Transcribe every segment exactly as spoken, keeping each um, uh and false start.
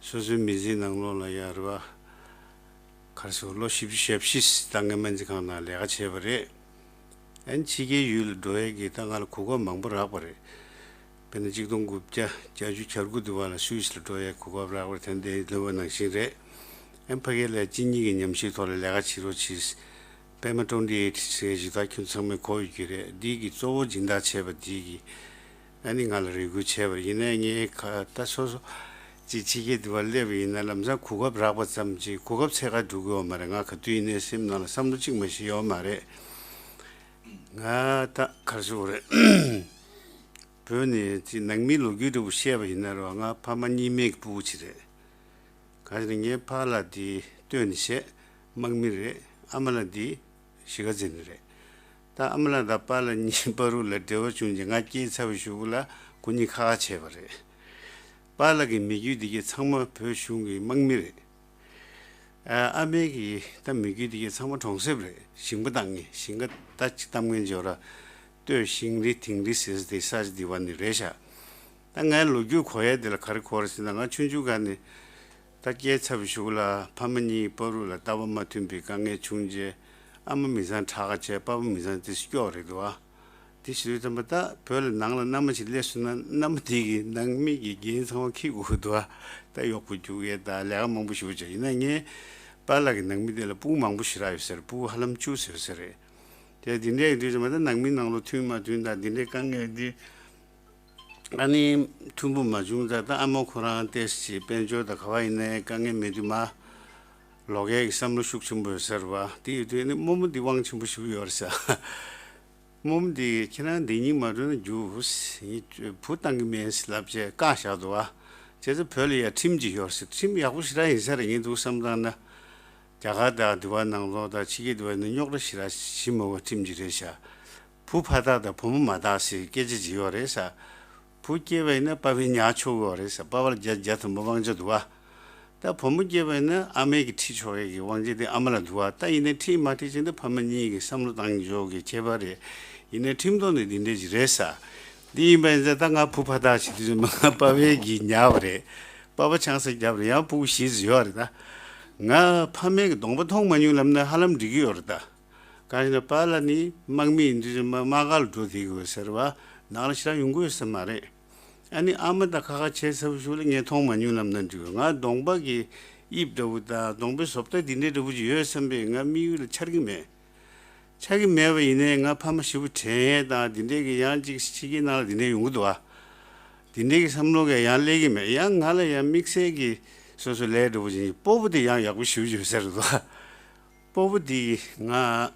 སོ་སོའི་མི་ཚེའི་ནང་ལོགས་ལ་ཡ་རེད་བ། ག་རེ་ཟེར། ལོ་བཞི་བཅུ་ཞེ་བཞི་ད་ངས་སྨན་རྩིས་ཁང་ནང་ལས་ཀ་བྱས་པ་རེད། ཨ་ནི་ཕྱི་རྒྱལ་ཡུལ་ལ་འགྲོ་ཡས་ཀྱི་ད་ང་ལ་གོ་སྐབས་མང་པོ་རག་པ་རེད། དཔེར་ན་གཅིག་སྟོང་དགུ་བརྒྱ་བརྒྱད་ཅུ་གྱ་དགུ་དུ་བ་ལ་སུད་སི་ལ་འགྲོ་ཡས་གོ་སྐབས་རག་པ་རེད། ད་འདི་ལབ་པ་ནང་བཞིན་རེད། ཨ་ནི་ཕ་གི་ལ་གཅིག་གཉིས་ཀྱི་ཉམས་ཞིབ་ཐོག་ལ་ལས་ཀ་བྱེད་རོགས་གྱིས། པད་མ་ཀྲོང་ཏི་ཨེ་ཊི་ཟེར་ཞིག་ད་ཁྱོད་ཚང་མས་གོ་ཡོད་ཀྱི་རེད། འདི་གི་གཙོ་བོ་སྦྱིན་བདག་བྱས་པ་འདི་གི་ཨ་ནི་ང་ལ་རེ་སྐུལ་བྱས་པ་ཡིན་ནའི་ངས་ཁ་ད་སོ་སོ་ཅིག་ཕྱི་རྒྱལ་དུ་བ་སླེབས་པ་ཡིན་ན་ལམ་སང་གོ་སྐབས་རག་པ་ཙམ་ཅིག་གོ་སྐབས་འཚོལ་ག་འགྲོ་གི་ཡོད་མ་རེད། ང་ག་དུས་ཡིན་ནའི་སེམས་ནང་ལ་བསམ་བློ་གཅིག་མ་ཞིག་ཡོད་མ་རེད། ང་ད་ག་རེ་ཟེར་དགོས་རེད། བོད་ནས་ཅིག་ནང་མིའི་ལོ་རྒྱུས་འདྲ་པོ་བཤད་པ་ཡིན་ན་རེད་བ། ང་ཕ་མ་གཉིས་མེད་ཀྱི་ཕྲུ་གུ་ཅིག་རེད། གང་ཡིན་ངའི་ཕ་ལགས་དེ་སྟོད་ནས་བྱས་དམག་མི་རེད། ཨ་མ་ལགས་དེ་གཞིས་ཀ་རྩེ་ནས་རེད། ད་ཨ་མ་ལགས་དང་པཱ་ལགས་གཉིས་བར་དུ་ལ་འབྲེལ་བ་བྱུང་རྗེས་ང་སྐྱེས་ཚར་བའི་གཞུག་གུ་ལ་ཁོ་གཉིས་ཁ་ཁ་བྱས་པ་རེད། པཱ་ལགས་ཀྱི་མི་རྒྱུད་དེ་གས་ཚང་མ་བོད་གཞུང་གི་དམག་མི་རེད། ཨ་ཨ་མའི་གི་ད་མི་རྒྱུད་དེ་གས་ཚང་མ་གྲོང་གསེབ་རེད། ཞིང་པ་བཏང་མཁན། ཞིང་ཁ་ད་ཅིག་གཏམ་མཁན་ཅིག་ཡོད་ར། སྟོད་ཞིང་རི་དིང་རི་ཟེར་ས་དེ་ས་ཆ་དེ་བ་ནི་རེད་ཤག་ད་ངའི་ལོ་རྒྱུས་གོ་ཡས་དེ་ལ་ག་རེ་གོ་རེད་ཟེར་ན། ང་ཆུང་ཆུང་སྒང་ནས་ད་སྐྱེས་ཚར་བའི་གཞུག་ལ་ཕ་མ་གཉིས་བར་དུ་ལ་ལྟ་བ་མ་མཐུན་པའི་དཀའ་ངལ་བྱུང་རྗེས་ཨ་མ་མི་ཚང་ཁྲག་ཁ་བྱས། པ་ཕ་མི་ཚང་དེ་སྐྱོ་རེད་འདུག་ཨ། དེ་བྱེད་དུས་ཙམ་པ་ད་བོད་ལ་ནང་ལ་མནའ་མ་ཞིག་སླེབས་སོང་ན་མནའ་མ་དེ་གི་ནང་མི་གི་འགན་ཚང་མ་འཁྱེར་དགོས་འདུག་ཨ། ད་གཡོག་པོ་རྒྱུག་ཡས་ད་ལས་ཀ་མང་པོ་ཞེ་པོ་བྱས། ཡིན་ན་ངའི་པཱ་ལགས་ཀྱི་ནང་མི་དེ་ལ་ཕྲུ་གུ་མང་པོ་ཞེ་དྲག་ཡོད་ས་རེད། ཕྲུ་གུ་ཧ་ལམ་བཅུ་ཙམ་ཡོད་ས་རེད། དེ་འདི་འདྲ་ཡིན་དུས་ཙམ་པ་ད་ནང་མི་ནང་ལོགས་མཐུན་མ་མཐུན་དང་འདི་འདྲའི་དཀའ་ངལ་འདི། ཨ་ནི་མཐུན་པོ་མ་བྱུང་ཙང་ད་ཨ་མ་ཁོ་རང་ཏོག་ཙམ་དཔལ་འབྱོར་དང་ག་བ་ཡིན་ནའི་དཀའ་ངལ་མེད་དུས་མ་ལོག་ཡས་ཀྱི་བསམ་བློ་ཤུགས་ཆེན་པོ་ཡོད་ས་རེད་བ། དེ་ཡོད་དུས་ཨ་ནི་རྨོ་མོ་འདི་དབང་ཆེན་པོ་ཞེ་པོ་ཡོད་རེད་ཟེར། རྨོ་མོ་འདི་ཁྱེད་རང་འདི་སྙིང་མ་འདོད་ན་རྒྱུགས། བུ་བཏང་གི་མེད་ལབ་བྱས་བཀག་བཞག་འདུག་བ། བྱས་ཙང་བོད་ལ་ཡ་ཁྲིམས་ཅིག་ཡོད་རེད། ཁྲིམས་ཡག་པོ་ཞེ་དྲག་ཡིན་ས་རེད། ངས་འདུག་བསམ་བཏང་ན། རྒྱ་གར་དང་དེ་བ་ནང་ལོགས་དང་ཕྱི་རྒྱལ་དེ་བ་ནི་རྙོག་དྲ་ཞེ་དྲག་ཞི་མོ་བ་ཁྲིམས་ཅིག་རེད་ཤག་བུ་ཕ་རྟག་དང་བུ་མོ་མ་རྟག་ཟེར་སྐད་ཆ་ཅིག་ཡོད་རེད་ཟེར། བུ་སྐྱེས་པ་ཡིན་ན་པ་ཕས་ཉར་ཆོག་གི་ཡོད་རེད་ཟེར། པ་ཕ་ལ་བརྒྱ་བརྒྱ་ཐམ་པ་དབང་ཆ་འདུག་བ། ད་བུ་མོ་སྐྱེས་པ་ཡིན་ན་ཨ་མས་ཀྱིས་ཁྲིད་ཆོག་ཡས་ཀྱི་དབང་ཆ་དེ་ཨ་མ་ལ་འདུག་བ། ད་ཡིན་ནའི་ཁྲིད་མ་ཁྲིད་ཅིག་ད་ཕ་མ་གཉིས་ཀྱི་བསམ་བློ་བཏང་ཆོག་གི་ཁྱད་པར་རེད། ཡིན་ནའི་ཁྲིམས་ཐོག་ནས་འདི་འདྲས་ཅིག་རེད་ཟེར། འདི་ཡིན་པ་ཡིན་ཙང་ད་ང་བུ་ཕ་རྟག་བྱེད་དུས་ཙམ་པ་ང་པ་ཕས་ཀྱིས་ཉར་བ་རེད། པ་ཕ་ཆང་ས་བརྒྱབ་རེད། ཡང་ཕྲུ་གུ་བཞི་ཙམ་ཡོད་རེད་ད། ང་ཕ་མས་ཀྱི་གདོང་པ་མཐོང་མ་མྱོང་ལབ་ན་ཧ་ལམ་འགྲིག་གི་ཡོད་རེད་ད། གང་ཡིན་ན་པཱ་ལགས་ནི་དམག་མི་ཡིན་དུས་ཙམ་པ་དམག་སྒར་ལ་འགྲོ་བསྡད་ཀྱི་ཡོད་ཟེར་བ། ནང་ལ་ཞེ་དྲག་ཡོང་གི་ཡོད་ས་མ་རེད། ཨ་ནི་ཨ་མ་དང་ཁ་ཁ་བྱས་ཚར་བའི་གཞུག་ལ་ངས་མཐོང་མ་མྱོང་ལབ་ན་འགྲིག་གི་ཡོད། ང་གདོང་པ་གི་དབྱིབས་འདྲ་བོ་དང་གདོང་པའི་བཟོ་ལྟ་འདི་འདྲའི་འདྲ་བོ་ཅིག་ཡོད་བསམ་པས་ང་དམིགས་ཡུལ་ལ་འཆར་གྱི་མེད། ཆགས་ཀྱི་མེད་པ་ཡིན་ནའི་ང་ཕ་མ་ཞེ་པོ་དྲན་ཡས་དང་འདི་འདྲས་ཀྱི་ཡང་ཅིག་ཕྱི་རྒྱལ་ནང་ལ་འདི་འདྲས་ཡོང་གི་འདུག་ཨ། འདི་འདྲས་ཀྱི་བསམ་བློ་གས་ཡང་སླེབས་ཀྱི་མེད། ཡང་ང་ལ་ཡང་དམིགས་བསལ་གྱི་སོ་སོ་ལས་འགྲོ་བ་ཅན་གྱི་སྤོ་བོ་དེ་ཡང་ཡག་པོ་ཞེ་པོ་ཡོད་ས་རེད་འདུག་ཨ། སྤོ་བོ་དེ་ང་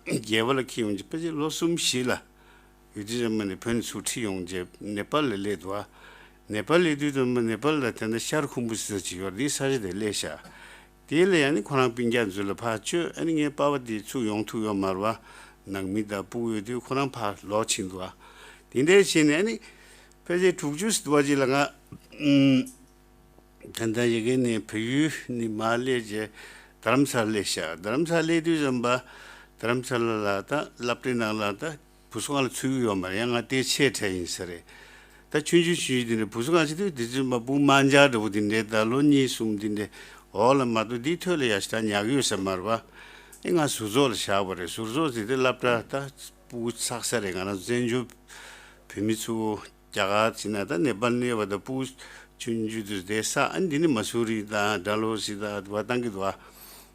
རྒྱལ་བ་ལ་ཁྱེར་ཡོང་རྗེས་ཕལ་ཆེར་ལོ་གསུམ་བཞི་ལ་ཡུལ་དུས་ཙམ་པ་ནས་བོད་ནས་ཚུར་ཁྲིད་ཡོང་རྗེས་ནེ་པཱལ་ལ་སླེབས་འདུག་ཨ། ནེ་པཱལ་སླེབས་དུས་ཙམ་པ་ནེ་པཱལ་ལ་དེ་འདྲ་ཤར་ཁུམ་བུ་ཟེར་ཅིག་ཡོད་རེད། དེའི་ས་ཆ་དེར་སླེབས་ཤག་དེ་ལ་ཡང་ནི་ཁོ་རང་སྤུན་ཀྱག་ཚོ་ལ་ཕར་བཅོལ། ཨ་ནི་ངའི་པ་ཕ་དེ་ཚུར་ཡོང་ཐུབ་ཡོད་མ་རེད་བ། ནང་མི་དང་སྤུ་གུ་ཡོད་དུས་ཁོ་རང་ཕར་ལོག་ཕྱིན་འདུག་བ། དེ་འདྲའི་བྱས་ནས་ཨ་ནི་ཕལ་ཆེར་དྲུག་ཅུ་ཙམ་འདུག་བ་ཅིག་ལ་ང་ཨུམ། ད་ལྟ་ཡ་གི་ནས་བལ་ཡུལ་ནས་མར་སླེབས་རྗེས་རྡ་རམ་ས་ལ་སླེབས་ཤག་རྡ་རམ་ས་ལ་སླེབས་དུས་ཙམ་པ་རྡ་རམ་ས་ལ་ལ་ད་སློབ་གྲྭའི་ནང་ལ་ད་བུ་གསོ་ཁང་ལ་ཚུད་ཀྱི་ཡོད་མ་རེད། ཡང་ང་དེ་ཆེས་གྲས་ཡིན་ས་རེད། ད་ཆུང་ཆུང་ཆུང་ཆུང་དེ་འདྲ་བུ་གསོ་ཁང་ཆེ་དུས་དེ་ཚོའི་མ་བུ་དམར་འབྱར་འདྲ་བོ་དེ་འདྲའི་ད་ལོ་གཉིས་གསུམ་དེ་འདྲའི་འོག་ལ་མ་གཏོགས་དེའི་ཐོད་ལ་ཡ་ཞེ་དྲག་ཉར་གི་ཡོད་ས་མ་རེད་བ། ཨེ་ང་ཟུར་ཚོགས་ལ་བཞག་པ་རེད། ཟུར་ཚོགས་ཟེར་དུས་སློབ་གྲྭ་ད་སྤུ་གུ་ཚགས་ས་རེད། ང་རང་བཙན་བྱོལ་བོད་མི་ཚོ་རྒྱ་གར་ཕྱིན་ན་ད་ནེ་པཱལ་གནས་པ་དང་སྤུ་གུ་ཆུང་ཆུང་དུས་དེ་ས་ཨ་ནི་འདི་ནི་མ་སུ་རི་དང་ཌལ་ཧོ་སི་དང་དུ་བ་བཏང་གི་འདུག་བ།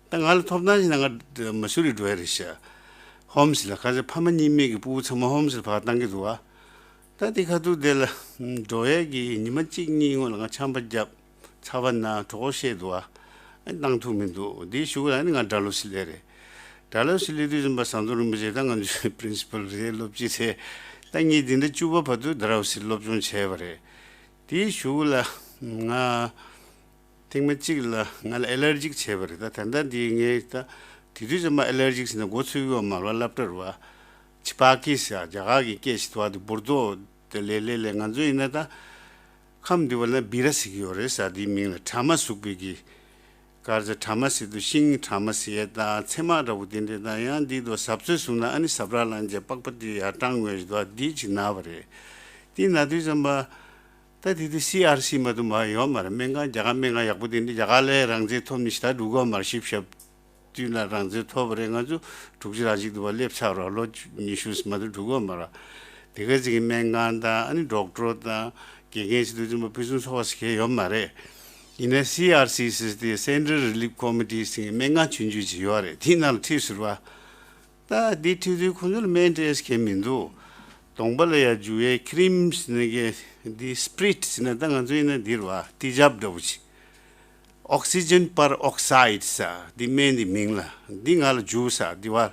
ད་ང་ལ་ཐོབ་ཐང་ཞིག་ན་ང་མ་སུ་རི་འགྲོ་ཡ་རེད་ཤག་ཧོམ་སི་ལ་ཁ་ཚ་ཕ་མ་གཉིས་མེད་ཀྱི་སྤུ་གུ་ཚང་མ་ཧོམ་སི་ལ་ཕར་བཏང་གི་འདུག་བ། ད་དེ་ཁ་ཐུག་དེ་ལ་འགྲོ་ཡས་ཀྱི་ཉི་མ་གཅིག་གཉིས་སྔོན་ལ་ང་ཆམ་པ་བརྒྱབ། ཚ་བ་ན་གྲོད་ཁོག་བཤལ་འདུག་བ། བཏང་ཐུབ་མི་འདུག་དེའི་གཞུག་ལ་ནི་ང་ཌལ་ཧོ་སི་སླེབས་རེད། ཌལ་ཧོ་སི་སླེབས་དུས་ཙམ་པ་ཟམ་གདོང་རིན་པོ་ཆེ་ད་ང་ཚོའི་པི་རིན་སི་པལ་རེད། སློབ་སྤྱི་རེད། ད་ངས་འདི་འདྲ་བཅུ་པ་བར་དུ་ཌལ་ཧོ་སི་སློབ་སྦྱོང་བྱས་པ་རེད། དེའི་གཞུག་ལ་ང་ཐེངས་མ་གཅིག་ལ་ང་ལ་ཨེ་ལར་ཇིག་བྱས་པ་རེད། ད་ད་ལྟ་འདི་ངས་ད་དེ་དུས་ཙམ་པ་ཨེ་ལར་ཇིག་ཟེར་ན་མགོ་ཚོས་ཀྱི་ཡོད་མ་རེད་བ། སློབ་གྲྭ་རེད་བ། ཆི་པ་ཀི་ཟེར་རྒྱ་གར་གྱི་སྐད་ཞིག་འདུག་བ། དེ་འབུར་རྡོག་དེ་ལས་ལས་ལས་ང་ཚོ་ཡིན་ན་ད་ཁམས་འདི་བ་ལ་བི་ར་ཟེར་གྱི་ཡོད་རེད་ཟེར། དེའི་མིང་ལ་ཁྲག་མ་ཟུག་པའི་གི་གར་ཟེར། ཁྲག་མ་ཟེར་དུས་ཤིང་ཁྲག་མ་ཟེར་ཡས་དང་ཚེར་མ་འདྲ་བོ་དེ་འདྲས་དང་ཡང་འདི་དུ་ཟབ་ཚོད་བཟུང་ན་ཨ་ནི་ཟབ་ར་ལངས་རྗེས་པགས་པ་དེ་ཡར་བཀྲང་ངོས་ཞིག་འདུག་བ། འདི་ཅིག་ན་བ་རེད། དེ་ན་དུས་ཙམ་པ། ད་དེ་དུས་སི་ཨར་སི་མ་གཏོགས་མ་ཡོད་མ་རེད། སྨན་ཁང་རྒྱ་གར་སྨན་ཁང་ཡག་པོ་དེ་འདྲ་རྒྱ་གར་ལ་རང་བཙན་ཐོབ་ནས་ཞེ་དྲག་འགྲོ་གི་ཡོད་མ་རེད། ཞིབ་ཞབས་དུས་ལ་རང་བཙན་ཐོབ་པ་རེད། ང་ཚོ་དྲུག་ཅུ་རེ་གཅིག་དུ་བ་སླེབས་ཚར་རོགས། ལོ་ཉི་ཤུ་མ་གཏོགས་འགྲོ་གི་ཡོད་མ་རེད། དེ་ག་ཅིག་གི་སྨན་ཁང་དང་ཨ་ནི་ཌོག་ཊར་དང་དགེ་རྒན་ཞིག་ཏུ་ཚུད་པ་ཕུན་སུམ་ཚོགས་པ་ཞིག་གང་ཡང་ཡོད་མ་རེད། ཡིན་ན་སི་ཨར་སི་ཟེར་དེ་Central Relief Committee ཟེར་སྨན་ཁང་ཆུང་ཆུང་ཅིག་ཡོད་རེད། དེའི་ནང་ལ་ཁྲིད་ཟེར་བ། ད་འདི་ཁྲིད་དུས་ཁོང་ཚོ་ལ་སྨན་སྤྲད་ཡས་གང་ཡང་མི་འདུག་གདོང་པ་ལ་ཡ་འཇུ་ཡས་ཁི་རིམ་ཟེར་ནས་གི་འདི་སི་པི་རིཊ་ཟེར་ན་ད་ང་ཚོ་ཡིན་ན་འདི་རེད་བ། ཏི་ཇབ་འདྲ་བོ་ཅིག Oxygen peroxide ཟེར་འདི་སྨན་འདི་མིང་ལ། འདི་ང་ལ་འཇུ་ཟེར། འདི་བ་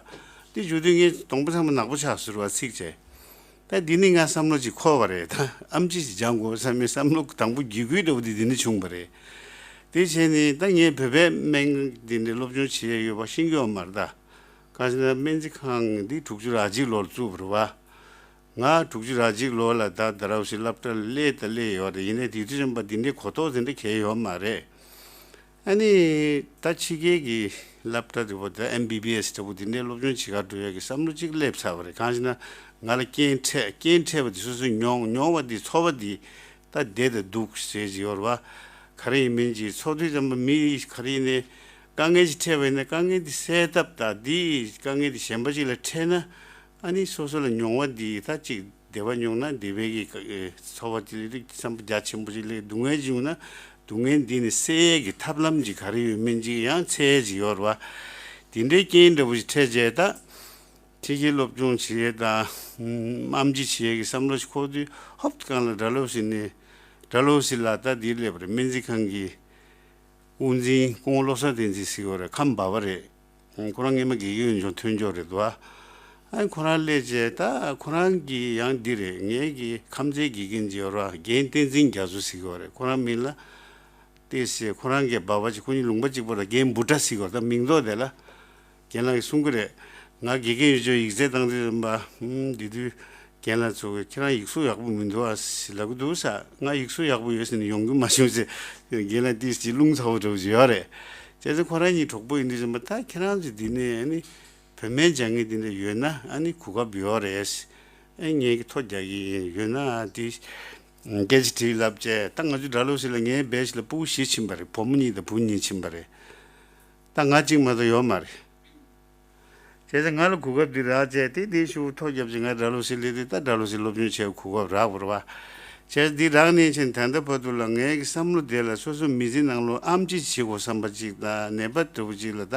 འདི་འཇུ་དུས་ངའི་གདོང་པ་ཚང་མ་ནག་པོ་ཆགས་ཟེར་བ་ཚིག་བྱས། ད་འདི་ནི་ང་བསམ་བློ་ཅིག་འཁོར་བ་རེད། ད་ཨེམ་ཆི་ཞིག་སྦྱང་དགོས་བསམ་པའི་བསམ་བློ་དང་པོ་འགྱོད་སྐུལ་འདྲ་བོ་འདི་འདི་ནས་བྱུང་བ་རེད། དེ་བྱས་ནས་ད་ངས་བོད་པའི་སྨན་འདི་འདྲའི་སློབ་སྦྱོང་བྱེད་ཡས་ཡོད་པ་ཤེས་ཀྱི་ཡོད་མ་རེད་ད། གང་ཞེ་ན་སྨན་རྩིས་ཁང་འདི་དྲུག་ཅུ་རེ་གཅིག་ལོར་བཙུགས་པ་རེད་བ། ང་དྲུག་ཅུ་རེ་གཅིག་ལོ་ལ་ད་ཌལ་ཧོ་སི་སློབ་གྲྭ་ལ་སླེབས་ད་སླེབས་ཡོད་རེད། ཡིན་ནའི་དེ་དུས་ཙམ་པ་འདི་འདྲའི་གོ་རྟོགས་དེ་འདྲ་གང་ཡང་ཡོད་མ་རེད། ཨ་ནི་ད་ཕྱི་རྒྱལ་གྱི་སློབ་གྲྭ་དེ་བོ་ད་ཨེམ་བི་བི་ཨེས་འདྲ་བོ་དེ་འདྲའི་སློབ་སྦྱོང་བྱེད་གར་འགྲོ་ཡག་གི་བསམ་བློ་གཅིག་སླེབས་ཚར་བ་རེད། གང་ཞེ་ན་ང་ལ་རྐྱེན་འཕྲད། རྐྱེན་འཕྲད་པ་དེ་སོ་སོས་མྱོང་མྱོང་བ་དེ་ཚོར་བ་དེ་ད་བདེ་དང་སྡུག་ཟེར་གྱི་ཡོད་རེད་བ། ག་རེ་ཡིན་མིན་གྱི་ཚོར་དུས་ཙམ་པ་མི་ག་རེ་ཡིན་ནའི་དཀའ་ངལ་ཞིག་འཕྲད་པ་ཡིན་ན་དཀའ་ངལ་དེ་སེལ་ཐབས་དང་དེའི་དཀའ་ངལ་དེ་གཞན་པ་ཅིག་ལ་འཕྲད་ན། ཨ་ནི་སོ་སོ་ལ་མྱོང་བ་འདི་ད་ཅིག་བདེ་བ་མྱོང་ན་བདེ་བའི་གི་ཚོར་བ་དེ་རིགས་བསམ་པ་རྒྱ་ཆེན་པོ་ཞིག་སླེབས། སྡུག་བསྔལ་ཅིག་ཡོང་ན་སྡུག་བསྔལ་འདི་ནི་སེལ་ཡས་ཀྱི་ཐབས་ལམ་ཅིག་ག་རེ་ཡོད་མིན་ཅིག་ཡང་འཚོལ་ཡས་ཅིག་ཡོད་རེད་བ། དེ་འདྲའི་རྐྱེན་འདྲ་བོ་ཞིག་འཕྲད་བྱས་ད། ཕྱི་རྒྱལ་སློབ་སྦྱོང་བྱེད་ཡས་དང་ཨམ་ཆི་བྱེད་ཡས་ཀྱི་བསམ་བློ་ཞིག་འཁོར་དུས་ཧོབ་ཏེ་གང་ལ་ཌལ་ཧོ་སི་ནས། ཌལ་ཧོ་སི་ལ་ད་འདིར་སླེབས་པ་རེད། སྨན་རྩིས་ཁང་གི་དབུ་འཛིན་སྐུ་ངོ་བློ་བཟང་བསྟན་འཛིན་ཟེར་གྱི་ཡོད་རེད། ཁམས་པ་བ་རེད། ཁོ་རང་སྔས་མ་དགེ་རྒན་ཡོན་ཆུང་ཐོན་ཆོག་རེད་འདུག་ཨ་ཁོ་རང་སླེབས་རྗེས་ད་ཁོ་རང་གི་ཡང་འདི་རེད། ངའི་གི་ཁམས་ཚན་དགེ་རྒན་ཅིག་ཡོད་ར། རྒན་བསྟན་འཛིན་རྒྱ་མཚོ་ཟེར་གྱི་ཡོད་རེད། ཁོ་རང་མིང་ལ་ཏེ་ཟེར། ཁོ་རང་གི་བ་བ་ཅིག་ཁོ་གཉིས་ལུང་པ་གཅིག་པ་ར། རྒན་བུ་ཏྲ་ཟེར་གྱི་ཡོད་རེད། ད་མིང་འདོགས་དེ་ལ། རྒན་ལགས་ཀྱིས་གསུང་གི་རེད། ང་དགེ་རྒན་ཡོན་ཆུང་ཡིག་ཚད་བཏང་དུས་ཙམ་པ། ཧུམ། དེ་དུས་རྒན་ལགས་ཚོ་གིས་ཁྱེད་རང་ཡིག་གཟུགས་ཡག་པོ་མི་འདུག་ཨ་ཟེར་ལབ་ཀྱི་འདུག་ས། ང་ཡིག་གཟུགས་ཡག་པོ་ཡོད་ཟེར་ནས་ཡོང་རྒྱུ་མ་བྱུང་ཟེར། རྒན་ལགས་ཏིས་ཅིག་རླུང་ཚ་བོ་འདྲ་བོ་ཅིག་ཡོད་རེད། བྱས་ཙང་ཁོ་རང་གཉིས་གྲོགས་པོ་ཡིན་དུས་ཙམ་པ། ད་ཁྱེད་རང་ཚོ་འདི་ནས་ཨ་ནི་བོད་སྨན་སྦྱང་མཁན་འདི་འདྲ་ཡོད་ན་ཨ་ནི་གོ་སྐབས་ཡོད་རེད། ཨ་ངས་ཀྱི་ཐོ་རྒྱག་གི་ཡིན། ཡོད་ན་ཨ་དེ་སྐད་ཆ་དྲིས་ལབ་བྱས། ད་ང་ཚོ་ཌལ་ཧོ་སི་ལ་ངའི་བེ་ཆི་ལ་སྤུ་གུ་བཞི་ཕྱིན་པ་རེད། བུ་མོ་གཉིས་དང་བུ་གཉིས་ཕྱིན་པ་རེད། ད་ང་གཅིག་མ་གཏོགས་ཡོད་མ་རེད། བྱས་ཙང་ང་ལ་གོ་སྐབས་འདི་རག་བྱས་ཏེ། དེའི་ཤུགས་ཐོ་བརྒྱབ་བྱས་ང་ཌལ་ཧོ་སི་སླེབས་དུས་ད་ཌལ་ཧོ་སི་སློབ་སྦྱོང་བྱེད་གོ་སྐབས་རག་པ་རེད་བ། བྱས་ཙང་འདི་རག་ནས་ཕྱིན་ད་ལྟ་བར་དུ་ལ་ངའི་གི་བསམ་བློ་དེ་ལ་སོ་སོ་མི་ཚེ་ནང་ལོ་ཨམ་ཅི་བྱེད་དགོས་བསམ་པ་ཅིག་དང་ནད་པ་འདྲ་བོ་ཅིག་ལ་ད་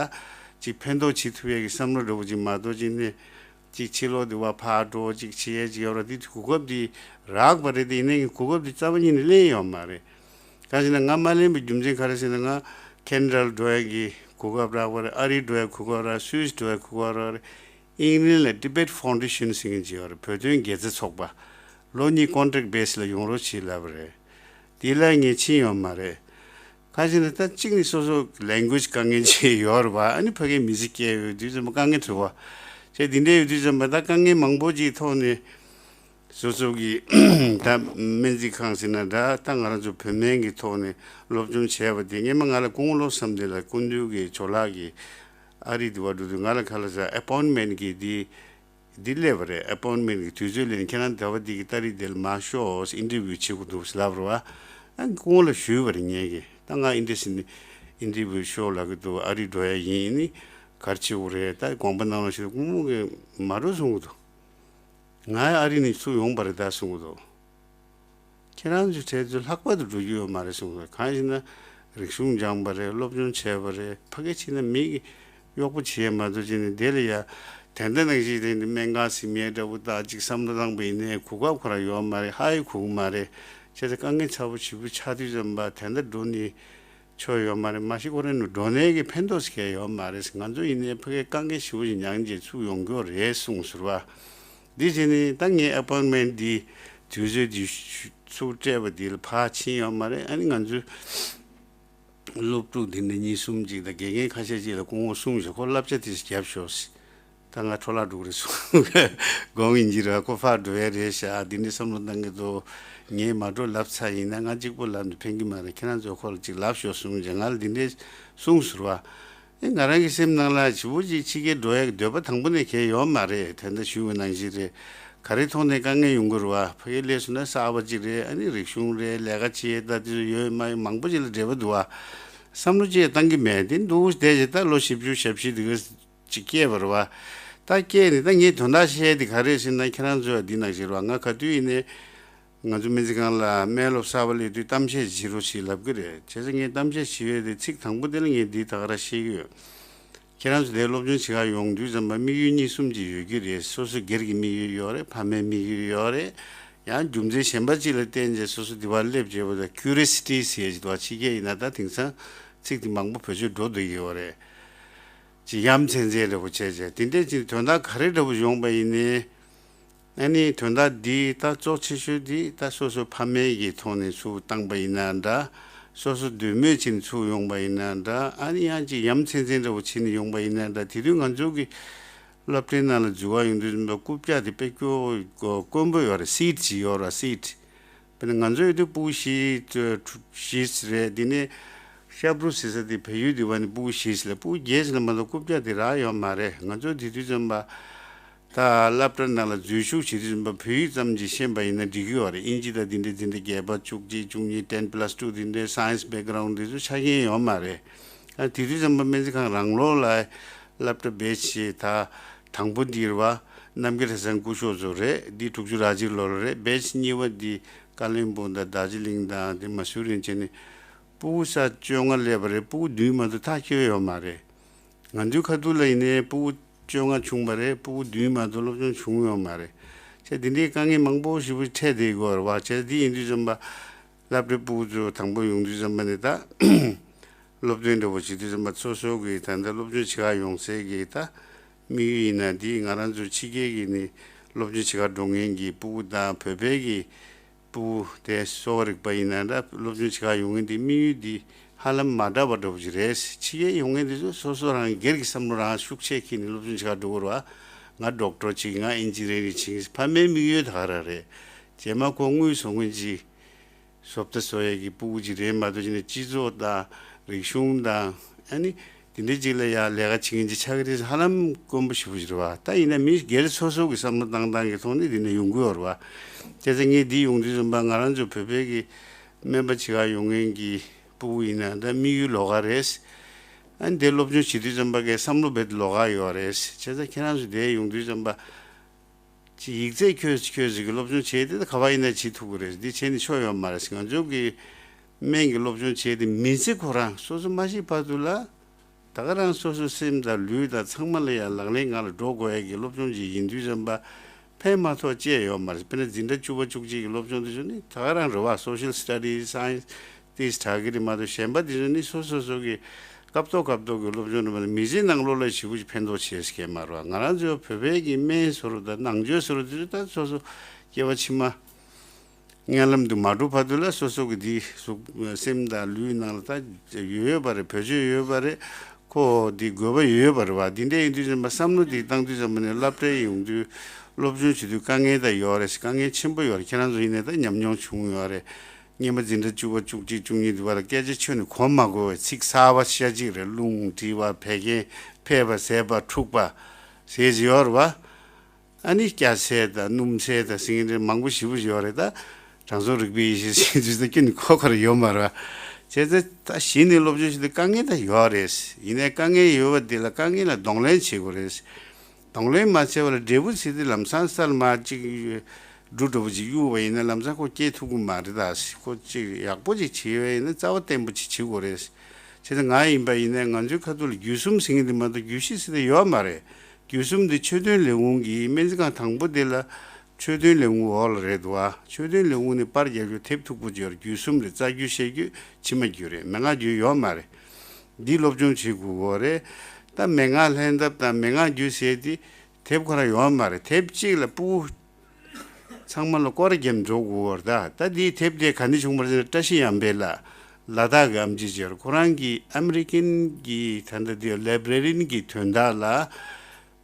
ཅིག་ཕན་ཐོགས་བྱེད་ཐུབ་ཡས་ཀྱི་བསམ་བློ་འདྲ་བོ་ཅིག་མ་གཏོགས་ཅིག་ནས་ཅིག་ཕྱི་ལོགས་དེ་བ་ཕར་འགྲོ་ཅིག་བྱེད་ཡས་ཅིག་ཡོད་ར། དེ་གོ་སྐབས་དེ་རག་པ་རེད། དེ་ཡིན་ནའི་གོ་སྐབས་དེ་རྩ་བ་ཉིད་ནས་ལེན་ཡོད་མ་རེད། གང་ཞེ་ན་ང་མ་ལེན་པའི་རྒྱུ་མཚན་ག་རེ་ཟེར་ན། ང་ཁེ་ན་ཌ་ལ་འགྲོ་ཡ་གི་གོ་སྐབས་རག་པ་རེད། ཨ་རི་འགྲོ་ཡ་གོ་སྐབས་རག་སུད་སི་འགྲོ་ཡ་གོ་སྐབས་རག་རེད། ཨིང་ལན་ལ་Tibet Foundation ཟེར་མཁན་ཅིག་ཡོད་རེད། བོད་དོན་དགེ་རྩ་ཚོགས་པ། ལོ་གཉིས་ཀོན་ཊེག་བེ་སི་ལ་ཡོང་རོགས་བྱེད་ལབ་པ་རེད། དེ་ལ་ངས་ཕྱིན་ཡོད་མ་རེད། གང་ཞེ་ན་ད་གཅིག་ནི་སོ་སོ་ལེང་གུའེཇ་དཀའ་ངལ་ཅིག་ཡོད་རེད་བ། ཨ་ནི་ཕ་གིའི་མི་ཚེ་སྐྱེལ་ཡོད་དུས་ཙམ་པ་དཀའ་ངལ་འཕྲད་པ་བྱས། དེ་འདྲ་ཡོད་དུས་ཙམ་པ་ད་དཀའ་ངལ་མང་པོ་ཅིག་ཐོག་ནས། སོ་སོ་གི་ད་སྨན་རྩིས་ཁང་ཟེར་ན་འདྲ། ད་ང་རང་ཚོ་བོད་སྨན་གྱི་ཐོག་ནས་སློབ་སྦྱོང་བྱས་པ་དེ། སྔས་མ་ང་ལ་སྐུ་ངོ་བློ་བཟང་བསམ་གཏན་ལགས་སྐུ་མདུན་གྱི་ཇོ་ལགས་ཀྱིས་ཨ་རི་དེ་བར་འགྲོ་དུས་ང་ལ་ག་ལ་ཟེར། ཨེ་པོན་མེན་གྱི་འདི་འདི་སླེབས་པ་རེད། ཨེ་པོན་མེན་གྱི་དུས་ཚོད་སླེབས་ནས་ཁྱེད་རང་ཟླ་བ་འདི་གི་ཏ་རིག་དེ་ལ་མར་ཤོག་ཨིན་ཊར་བིའུ་བྱེད་དགོས་འདུག་ལབ་རེད་བ། ཨ་སྐུ་ངོ་ལ་ཞུས་པ་རེད་ངས་ཀྱི། ད་ང་ཨིན་ཊར་སི་ནི་ཨིན་ཊར་བིའུ་ཤོག་ལབ་ཀྱི་འདུག་ཨ་རི་འགྲོ་ཡ་ཡིན། ནི་ག་རེ་བྱེད་དགོས་རེད། ད་དགོངས་པ་གནང་རོགས་ཞུ། སྐུ་ངོ་གིས་མ་འགྲོ་གསུང་གི་འདུག་ང་ཨ་རི་ནས་ཚུར་ཡོང་པ་རེད་ད་གསུང་གི་འདུག་ཁྱེད་རང་ཚོའི་གྲས་ཚོ་ལྷག་པར་དུ་འགྲོ་རྒྱུ་ཡོད་མ་རེད་གསུངས་སོང་། གང་ཡིན་ན་རིག་གཞུང་སྦྱངས་པ་རེད། སློབ་སྦྱོང་བྱས་པ་རེད། ཕ་གི་ཕྱིན་ན་མི་གི་གཡོག་པོ་བྱེད་ཡས་མ་གཏོགས་བྱས་ནས་དེ་ལ་ཡ་དེ་འདྲ་ནང་བཞིན་དེ་འདི་སྨན་ཁང་ཟིན་ཡས་འདྲ་པོ་ད་ཅིག་བསམ་བློ་བཏང་པ་ཡིན་ནའི་གོ་སྐབས་ཁོ་རང་ཡོད་མ་རེད། ཧ་ཡི་གོ་གི་མ་རེད། བྱས་ཙང་དཀའ་ངལ་ཚ་པོ་ཞེ་པོ་ཆགས་དུས་ཙམ་པ་དེ་འདྲ་འགྲོ་ནི་ཆོ་ཡོད་མ་རེད། མ་གཞི་ཁོ་རང་ནི་འགྲོ་ནས་ཀྱི་ཕན་ཐོགས་ཟེར་མཁན་ཡོད་མ་རེད། ང་ཚོ་ཡིན་ནའི་ཕ་གིའི་དཀའ་ངལ་ཞེ་པོ་ཞིག་མྱངས་རྗེས་ཚུར་ཡོང་རྒྱུ་རེད་གསུངས་ཟེར་བ། འདི་བྱས་ནས་ད་ངའི་ཨེ་པོན་མེན་འདི་དུས་ཚོད་འདི་ཚུར་སྤྲད་པ་འདི་ལ་ཕར་ཕྱིན་ཡོད་མ་རེད། ཨ་ནི་ང་ཚོའི་སློབ་ཕྲུག་འདི་འདྲ་གཉིས་གསུམ་ཅིག་དང་དགེ་རྒན་ཁ་ཤས་ཅིག་ལ་སྐུ་ངོ་གསུངས་ཤིག་ཁོ་བསླབ་བྱ་དེ་ཞིག་རྒྱབ་ཤོག་ཟེར། ད་ང་འཕྲོ་བརླག་འགྲོ་གི་རེད་གསུངས། དགོངས་ཡིན་གྱི་རེད། ཁོ་ཕར་འགྲོ་ཡ་རེད་ཤག་འདི་འདྲའི་བསམ་བློ་བཏང་གི་འདུག་ངས་མ་འགྲོ་ལབ་ཚར་ཡིན་ན་ང་གཅིག་པོ་ལབ་ནས་ཕན་གྱི་མ་རེད། ཁྱེད་རང་ཚོ་ཁོ་ལ་ཅིག་ལབ་ཤོག་གསུངས་བྱས་ང་ལ་འདི་འདྲའི་གསུངས་ཟེར་བ། ཨེ་ང་རང་གི་སེམས་ནང་ལ་ཞེ་པོ་ཅིག་ཕྱི་རྒྱལ་འགྲོ་ཡ་གི་འདོད་པ་དང་པོ་ནས་གང་ཡང་ཡོད་མ་རེད། དེ་འདྲ་ཞུ་བའི་ནང་བཞིན་རེད། ག་རེ་ཐོག་ནས་དཀའ་ངལ་ཡོང་གི་རེད་བ། ཕ་གིར་སླེབས་སོང་ན་གསར་པ་ཅིག་རེད། ཨ་ནི་རིག་གཞུང་རེད། ལས་ཀ་བྱེད་ཡས་ད་དེ་ཚོ་ཡོད་མ་ཡོད་མང་པོ་ཅིག་ལ་འབྲེལ་བ་འདུག་བ། བསམ་བློ་ཅིག་བཏང་གི་མེད། དེ་འདུག་བསྡད་བྱས་ད་ལོ་བཞི་བཅུ་ཞེ་བཞི་དེ་ག་ཅིག་སྐྱེས་པ་རེད་བ། ད་སྐྱེས་ནས་ད་ངས་དོན་དག་བཤད་དེ་ག་རེ་ཟེར་ན། ཁྱེད་རང་ཚོ་འདི་ནང་བཞིན་རེད་བ། ང་ག་དུས་ཡིན་ནའི་ང་ཚོ་སྨན་རྩིས་ཁང་ལ་སྨན་སློབ་གསར་པ་སླེབས་དུས་གཏམ་བཤད་བྱེད་རོགས་ཞེས་ལབ་གི་རེད། བྱས་ཙང་ངས་གཏམ་བཤད་བྱེད་ཡས་དེ་ཚིག་དང་པོ་དེ་ལ་ངས་འདི་ད་ག་རང་བཤད་ཀྱི་ཡོད། ཁྱེད་རང་ཚོ་དེར་སློབ་སྦྱོང་བྱེད་གར་ཡོང་དུས་ཙམ་པ་དམིགས་ཡུལ་གཉིས་གསུམ་ཅིག་ཡོད་ཀྱི་རེད། སོ་སོ་སྒེར་གྱི་དམིགས་ཡུལ་ཡོད་རེད། ཕ་མའི་དམིགས་ཡུལ་ཡོད་རེད། ཡང་རྒྱུ་མཚན་གཞན་པ་ཅིག་ལ་བརྟེན་བྱས་སོ་སོ་འདི་བར་སླེབས་བྱས་པ་དང་ཁྱུ་རི་ཡོ་སི་ཊི་ཟེར་ཡས་ཅིག་འདུག་བ། ཕྱི་རྒྱལ་ཡིན་ན་ད་དེང་སང་ཚིག་འདི་མང་པོ་བེད་སྤྱོད་འགྲོ་བསྡད་ཀྱི་ཡོད་རེད། ཅིག་ཡ་མཚན་མཚན་འདྲ་པོ་བྱས་བྱས་དེ་འདྲས་ཅིག་དོན་དག་ག་རེ་འདྲ་པོ་ཡོང་པ་ཡིན་ནའི། ཨ་ནི་དོན་དག་འདི་ད་གཙོ་ཆེ་ཤོས་འདི་ད་སོ་སོ་ཕ་མའི་གི་ཐོག་ནས་ཚུར་བཏང་པ་ཡིན་ན་འདྲ། སོ་སོ་འདོད་མོས་བྱས་ནས་ཚུར་ཡོང་པ་ཡིན་ན་འདྲ། ཨ་ནི་ཡང་ཅིག་ཡ་མཚན་མཚན་འདྲ་པོ་བྱས་ནས་ཡོང་པ་ཡིན་ན་འདྲ། དེ་དུས་ང་ཚོ་གི་སློབ་གྲྭའི་ནང་ལ་འཛུལ་བ་ཡོང་དུས་ཙམ་པ་རྐུབ་བཀྱག་དེ་དཔེ་སྐྱོ་དཀོན་པོ་ཡོད་རེད། སིཊ་ཅིག་ཡོད་རེད། སིཊ། དཔེར་ན་ང་ཚོ་ཡོད་དུས་སྤུ་གུ་བཞི་བཞི་རེད། དེ་ནས་ཤ་བུ་ཟེར་ས་དེ་བལ་ཡུལ་དེ་བ་ནི་སྤུ་གུ་བཞི་ལ་སྤུ་གུ་བརྒྱད་ཙམ་ལ་མ་གཏོགས་རྐུབ་བཀྱག་དེ་རག་ཡོད་མ་རེད། ང་ཚོ་དེ་དུས་ཙམ་པ་ད་སློབ་གྲྭ་ནང་ལ་འཛུལ་ཞུགས་བྱེད་དུས་ཙམ་པ་བོད་ཡིག་ཙམ་ཅིག་ཤེས་པ་ཡིན་ན་འགྲིག་གི་ཡོད་རེད། ཨིན་ཇི་དང་དེ་འདྲའི་འཛིན་གྲྭ་བརྒྱད་པ་བཅུ་གཅིག་བཅུ་གཉིས་ཊེན་པ་ལ་སི་ཊུ་དེ་འདྲའི་སའེན་སི་བེག་གྷ་རའུན་ཌི་དེ་ཚོ་ཆ་རྐྱེན་ཡོད་མ་རེད། ཨ་དེ་དུས་ཙམ་པ་སྨན་རྩིས་ཁང་རང་ལོགས་ལ་སློབ་གྲྭ་བེ་ཆེ་ད་དང་པོ་འདི་རེད་བ། རྣམ་རྒྱལ་གྲྭ་ཚང་སྐུ་ཞབས་ཚོ་རེད། འདི་དྲུག་ཅུ་རེ་གཅིག་ལོ་ལ་རེད། བེ་ཆེ་གཉིས་པ་འདི་ཀ་ལོན་སྦུག་དང་རྡོ་རྗེ་གླིང་དང་དེ་མ་སུ་རིན་བྱས་ནས་སྤུ་གུ་ས་བཅོ་ལྔ་སླེབས་པ་རེད། སྤུ་གུ་བདུན་མ་གཏོགས་ཐག་ཆོད་ཡོད་མ་རེད། ང་ཚོའི་ཁ་ཐུག་ལ་ཡིན་ནའི་སྤུ་གུ་བཅོ་ལྔ་བྱུང་བ་རེད། སྤུ་གུ་བདུན་མ་གཏོགས་སློབ་སྦྱོང་བྱུང་ཡོད་མ་རེད། བྱས་དེ་འདྲའི་དཀའ་ངལ་མང་པོ་ཞེ་པོ་འཕྲད་བསྡད་ཡོད་རེད་བ། བྱས་འདི་ཡིན་དུས་ཙམ་པ་སློབ་གྲྭའི་སྤུ་གུ་ཚོ་དང་པོ་ཡོང་དུས་ཙམ་པ་ནས་ད་སློབ་སྟོན་འདྲ་པོ་བྱེད་དུས་ཙམ་པ་སོ་སོ་གི་ད་ལྟ་སློབ་སྦྱོང་བྱེད་གར་ཡོང་སའི་གི་ད་དམིགས་ཡུལ་ཡིན་ན་འདི་ང་རང་ཚོ་ཕྱི་རྒྱལ་གི་ནི་སློབ་སྦྱོང་བྱེད་གར་འགྲོ་མཁན་གྱི་སྤུ་གུ་དང་བོད་པའི་གི་སྤུ་གུ་དེ་གསོ་བ་རིག་པ་ཡིན་ན་འདྲ། སློབ་སྦྱོང་བྱེད་གར་ཡོང་མཁན་དེ་དམིགས་ཡུལ་འདི་ཧ་ལམ་མ་འདྲ་བ་འདྲ་པོ་ཅིག་རེད། ཕྱི་རྒྱལ་ཡོང་མཁན་དེ་ཚོ་སོ་སོ་རང་སྒེར་གྱི་བསམ་བློ་རང་ཤུགས་ཆེ་འཁྱེར་ནས་སློབ་སྦྱོང་བྱེད་གར་འགྲོ་གི་རེད་བ། ང་ཌོག་ཊར་བྱེད་ཀྱི། ང་ཨིན་ཇི་ནི་ཡ་རིང་བྱེད་ཀྱི། ཕ་མའི་དམིགས་ཡུལ་ད་ག་རང་རེད། རྗེས་མ་ཁོ་དངུལ་བཟོ་མཁན་ཅིག་བཟོ་ལྟ་བཟོ་ཡས་ཀྱི་སྤུ་གུ་ཅིག་རེད་མ་གཏོགས་ཅིག་ནས་སྤྱི་ཚོགས་དང་རིག་གཞུང་དང་ཨ་ནི་དེ་འདྲའི་ཅིག་ལ་ཡང་ལས་ཀ་བྱེད་མཁན་ཅིག་ཆགས་ཀྱི་རེད། ཧ་ལམ་དཀོན་པོ་ཞེ་པོ་ཅིག་རེད་བ། ད་ཡིན་ན་མི་སྒེར་སོ་སོ་གི་བསམ་བློ་བཏང་སྟངས་ཀྱི་ཐོག་ནས་དེ་འདྲ་ཡོང་གི་ཡོད་རེད་བ། བྱས་ཙང་ངས་འདི་ཡོང་དུས་ཙམ་པ་ང་རང་ཚོ་བོད་པའི་གི་སྨན་པ་བྱེད་གར་ཡོང་མཁན་གྱི་སྤུ་གུ་ཡིན་ན་ད་དམིགས་ཡུལ་ལོགས་ཀ་རེད། ཨ་ནི་དེ་སློབ་སྦྱོང་བྱེད་དུས་ཙམ་པ་གི་བསམ་བློ་རྦད་དེ་ལོགས་ཀ་ཡོད་རེད། བྱས་ཙང་ཁྱེད་རང་ཚོ་དེ་ཡོང་དུས་ཙམ་པ། ཅིག་ཡིག་ཚད་ཁྱོད་ཁྱོད་ཅིག་གི་སློབ་སྦྱོང་བྱས་ཏེ་ད་ག་བ་ཡིན་ན་བྱེད་ཐུབ་ཀྱི་རེད། འདི་བྱས་ནས་ཆོ་ཡོད་མ་རེད། ང་ཚོ་གི་སྨན་གྱི་སློབ་སྦྱོང་བྱས་ཏེ་མི་ཚེ་ཁོ་རང་སོ་སོ་མ་ཤི་བར་དུ་ལ་ད་ག་རང་སོ་སོ་སེམས་དང་ལུས་དང་ཚང་མ་ལ་ཡང་ལག་ལེན་ངང་ལ་འགྲོ་དགོས་ཡ་གི་སློབ་སྦྱོང་ཅིག་ཡིན་དུས་ཙམ་པ་ཕན་མ་ཐོགས་བཅས་ཡོད་མ་རེད། དཔེར་ན་འཛིན་གྲྭ་བཅུ་པ་བཅུ་གཅིག་གི་སློབ་སྦྱོང་དེ་ཚོ་ནི་ད་ག་རང་རེད་བ། སོ་ཤལ་སི་ཊ་ཌི་སི་སའེན་སི་ཏིས་དྲག་གི་རེད་མ་གཏོགས་གཞན་པ་དེ་ཚོ་ནི་སོ་སོ་སོ་གི་སྐབས་ཐོག་སྐབས་ཐོག་གི་སློབ་སྦྱོང་རེད་མ་གཏོགས་མི་ཚེ་ནང་ལོགས་ལ་ཞེ་པོ་ཅིག་ཕན་ཐོགས་བྱེད་ཀྱི་མ་རེད་བ། ང་རང་ཚོ་བོད་པའི་གི་སྨན་བཟོ་རུ་དང་ནང་ཆོས་བཟོ་རུ་དེ་ཚོ་ད་སོ་སོ་སྐྱེ་བ་ཕྱི་མ་མངལ་ལམ་དུ་མ་འགྲོ་བར་དུ་ལ་སོ་སོ་གི་འདི་གཟུགས་སེམས་དང་ལུས་ནང་ལ་ད་ཡོད་ཡོད་པ་རེད། བེད་སྤྱོད་ཡོད་པ་རེད། ཁོ་འདི་དགོས་པ་ཡོད་ཡོད་པ་རེད་བ། འདི་འདྲ་ཡིན་དུས་ཙམ་པ་བསམ་བློ་འདི་བཏང་དུས་ཙམ་པ་ནས་སློབ་གྲྭའི་ཡོང་དུས་སློབ་སྦྱོང་བྱེད་དུས་དཀའ་ངལ་ད་ཡོད་རེད། དཀའ་ངལ་ཆེན་པོ་ཡོད་རེད། ཁྱེད་རང་ཚོ་ཡིན་ནའི་ད་ཉམས་མྱོང་བྱུང་ཡོད་རེད། སྔོན་མ་འཛིན་གྲྭ་བཅུ་པ་བཅུ་གཅིག་བཅུ་གཉིས་དུས་བ་ལ་སྐད་ཆ་ཁྱོན་ནས་གོ་མ་གོ་བའི་ཚིག་གསར་པ་ཤ་གཅིག་རེད། རླུང་མཁྲིས་པ་བད་ཀན་ཕལ་པ་ཟད་པ་འཁྲུགས་པ་ཟེར་གྱི་ཡོད་རེད་བ། ཨ་ནི་སྐྱ་ཟད་དང་སྣུམ་ཟད་དང་ཟེར་མཁན་དེ་མང་པོ་ཞེ་པོ་ཡོད་རེད། ད་དྲང་སྲོང་རིག་པའི་ཡེ་ཤེས་ཟེར་དུས་ད་ཁྱོན་ནས་གོ་གོ་ར་ཡོད་མ་རེད་བ། བྱས་ཙང་ད་གཞི་ནས་སློབ་སྦྱོང་བྱེད་དུས་དཀའ་ངལ་ད་ཡོད་རེད། ཡིན་ནའི་དཀའ་ངལ་ཡོད་པ་དེ་ལ་དཀའ་ངལ་ལ་གདོང་ལེན་བྱེད་དགོས་རེད། གདོང་ལེན་མ་བྱས་པ་ལ་འབྲས་བུ་ཟེར་དུས་ལམ་སང་ས་ལ་མར་ཅིག་འབྲུ་འདྲ་པོ་ཅིག་གཡུགས་པ་ཡིན་ན་ལམ་སང་ཁོ་སྐྱེ་ཐུབ་ཀྱི་མ་རེད། ད་ཁོ་ཅིག་ཡག་པོ་ཅིག་བྱེད་པ་ཡིན་ན་རྩ་བ་བརྟན་པོ་ཅིག་བྱེད་དགོས་རེད། བྱས་ཙང་ང་ཡིན་པ་ཡིན་ན་ང་ཚོའི་ཁ་ཐུག་ལ་རྒྱུད་གསུམ་ཟེར་མཁན་དེ་མ་གཏོགས་རྒྱུད་བཞི་ཟེར་དེ་ཡོད་མ་རེད། རྒྱུད་གསུམ་དེ་ཆོས་དོན་ལས་ཁུངས་ཀྱི་སྨན་རྩིས་ཁང་དང་པོ་དེ་ལ་ཆོས་དོན་ལས་ཁུངས་འོག་ལ་རེད་འདུག་ཨ། ཆོས་དོན་ལས་ཁུངས་ནས་པར་རྒྱག་རྒྱུ་དེབ་མཐུག་པོ་ཅིག་ཡོད་རེད། རྒྱུད་གསུམ་རེད། རྩ་རྒྱུད་བཤད་རྒྱུད་ཕྱི་མ་རྒྱུད་རེད། མན་ངག་རྒྱུད་ཡོད་མ་རེད། འདི་སློབ་སྦྱོང་བྱེད་དགོས་ཀྱི་ཡོད་རེད། ད་མན་ངག་ལྷན་ཐབས་དང་མན་ངག་རྒྱུད་ཟེར་དེ་དེབ་ཁོ་རང་ཡོད་མ་རེད། དེབ་གཅིག་ལ་སྤུ་གུ་ཚང་མ་ལ་སྐོར་ར་བརྒྱབ་འགྲོ་དགོས་པ་རེད། ད་ད་འདིའི་དེབ་དེ་ག་ནས་བྱུང་བ་རེད་ཟེར་ན་བཀྲ་ཤིས་གཡང་འཕེལ་ལགས་ལ་དྭགས་ཀྱི་ཨེམ་ཆི་ཅིག་ཡོད་རེད། ཁོ་རང་གིས་ཨ་མི་རི་ཀན་གྱི་ད་ལྟ་འདི་ལེབ་རེ་རིན་གྱི་དོན་དག་ལ་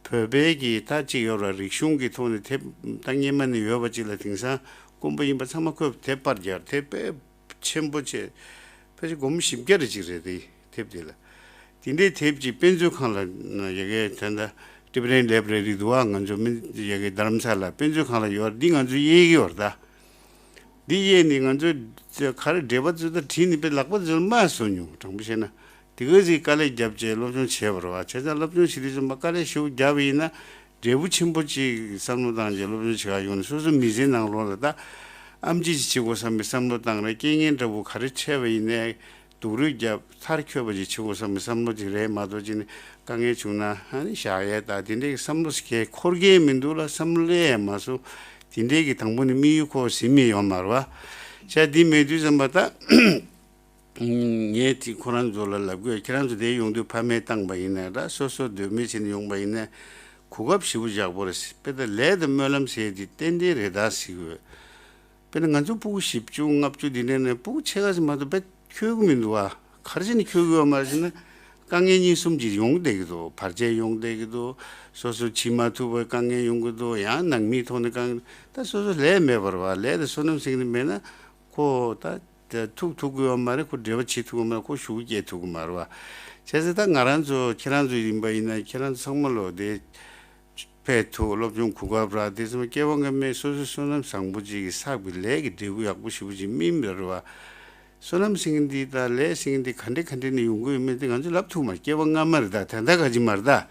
བོད་པའི་གི་ད་ཅིག་ཡོད་ར་རིག་གཞུང་གི་ཐོག་ནས་དེབ་ད་སྔོན་མ་ནས་ཡོད་པ་ཅིག་ལ་དེང་སང་དཀོན་པོ་ཡིན་པ་ཚང་མ་ཁོས་དེབ་པར་རྒྱག་དེབ་དཔེ་ཆེན་པོ་བྱས། ཕལ་ཆེར་སྒོར་མོ་བཞི་བརྒྱ་རེ་ཅིག་རེད་དེ་དེབ་དེ་ལ། དེ་འདྲའི་དེབ་ཅིག་དཔེ་མཛོད་ཁང་ལ་ཡ་གའི་ད་ལྟ་ ཊི་བེ་ཊན་ལའི་བྷྲེ་རི་འདུག་བ། ང་ཚོ་མི་ཡ་གི་རྡ་རམ་ས་ལ་དཔེ་མཛོད་ཁང་ལ་ཡོད། འདི་ང་ཚོ་དབྱེ་གི་ཡོད་རེད་ད། འདི་དབྱེ་ནི་ང་ཚོ་ག་རེ་འགྲེལ་པ་ཚོ་ད་བྲིས་ནི་དཔེ་ལག་པ་ཚོ་མ་བཟོ་མྱོང་། དྲང་པོ་བཤད་ན་དེ་ག་ཅིག་དཀའ་ལས་བརྒྱབ་བྱས་སློབ་སྦྱོང་བྱས་པ་རེད་བ། བྱས་ཙང་སློབ་སྦྱོང་བྱེད་དུས་ཙམ་པ་དཀའ་ལས་ཞེ་པོ་བརྒྱབ་པ་ཡིན་ན་འབྲས་བུ་ཆེན་པོ་ཅིག་བསམ་བློ་བཏང་བྱས་སློབ་སྦྱོང་བྱེད་ག་ཡོང་ནས་སོ་སོ་མི་ཚེའི་ནང་ལོགས་ལ་ད་ཨེམ་ཆི་ཅིག་བྱེད་དགོས་བསམ་པའི་བསམ་བློ་བཏང་རེད། རྐྱེན་ངན་འདྲ་པོ་ག་རེ་འཕྲད་པ་ཡིན་ནའི་སྡུག་རུས་བརྒྱབ། མཐར་འཁྱོལ་བ་ཅིག་བྱེད་དགོས་བསམ་པའི་བསམ་བློ་ཅིག་རེད་མ་གཏོགས་ཅིག་ནི་དཀའ་ངལ་བྱུང་ན་ཨ་ནི་བཞག་ཡས་ད་དེ་འདྲའི་བསམ་བློ་ཞིག་འཁོར་གྱི་མི་འདུག་ལ། བསམ་བློ་སླེབས་ཡས་མ་སོང་། དེ་འདྲའི་གི་དང་པོ་ནི་དམིགས་ཡུལ་ཁོ་ཟིན་མི་ཡོད་མ་རེད་བ། བྱས་དེ་མེད་དུས་ཙམ་པ་ད་ངས་དེ་ཁོ་རང་ཚོ་ལ་ལབ་དགོས། ཁྱེད་རང་ཚོ་དེ་ཡོང་དུས་ཕ་མས་བཏང་པ་ཡིན་ན་ར་སོ་སོ་འདོད་མོས་བྱས་ནས་ཡོང་པ་ཡིན་ན་གོ་སྐབས་ཞེ་པོ་ཡག་པོ་རེད། དཔེ་ད་ལས་དང་སྨོན་ལམ་ཟེར་དེ་ཏན་ཏན་རེད་ད་ཟེར་གི་ཡོད། དཔེར་ན་ང་ཚོ་སྤུ་གུ་བཞི་བཅུ་ལྔ་བཅུ་འདི་འདྲ་ནས་སྤུ་གུ་ཕྱེད་ཀ་ཙམ་མ་གཏོགས་དཔེ་འཁྱོལ་གི་མི་འདུག་ཨ། ག་རེ་བྱས་ནས་འཁྱོལ་གི་ཡོད་མ་རེད་ཟེར་ན། དཀའ་ངལ་གཉིས་གསུམ་ཅིག་ཡོང་བསྡད་ཀྱི་འདུག་བར་ཆད་ཡོང་བསྡད་ཀྱི་འདུག་སོ་སོ་བྱེད་མ་ཐུབ་པའི་དཀའ་ངལ་ཡོང་གི་འདུག་ཡང་ནང་མིའི་ཐོག་ནས་དཀའ་ངལ། ད་སོ་སོ་ལས་མེད་པ་རེད་བ། ལས་དང་སོ་ནམ་ཟེར་གྱི་མེད་ན་ཁོ་ད་ཐུག་ཐུབ་ཀྱི་ཡོད་མ་རེད། ཁོ་འབྲེལ་བ་བྱེད་ཐུབ་ཀྱི་མ་རེད། ཁོ་གཞུག་སྐྱེལ་ཐུབ་ཀྱི་མ་རེད་བ། བྱས་ཙང་ད་ང་རང་ཚོ་ཁྱེད་རང་ཚོ་ཡིན་པ་ཡིན་ན་ཁྱེད་རང་ཚོ་ཚང་མ་ལོ་དེ། ཕེབས་ཐུབ། སློབ་སྦྱོང་གོ་སྐབས་རག་དེ་ཚོ་སྐྱེ་བ་སྔ་མའི་སོ་སོའི་བསོད་ནམས་བཟང་པོ་ཅིག་གིས་བསགས་པའི་ལས་ཀྱི་འབྲས་བུ་ཡག་པོ་ཞེ་པོ་ཅིག་སྨིན་པ་རེད་བ། བསོད་ནམས་ཟེར་མཁན་འདི་དང་ལས་ཟེར་མཁན་འདི་ག་འདྲ་ག་འདྲ་ནས་ཡོང་གི་ཡོད་མེད་དེ་ང་ཚོས་ལབ་ཐུབ་མ་རེད། སྐྱེ་བ་སྔ་མ་རེད་ད། ད་ལྟ་ག་ཅིག་མ་རེད་ད།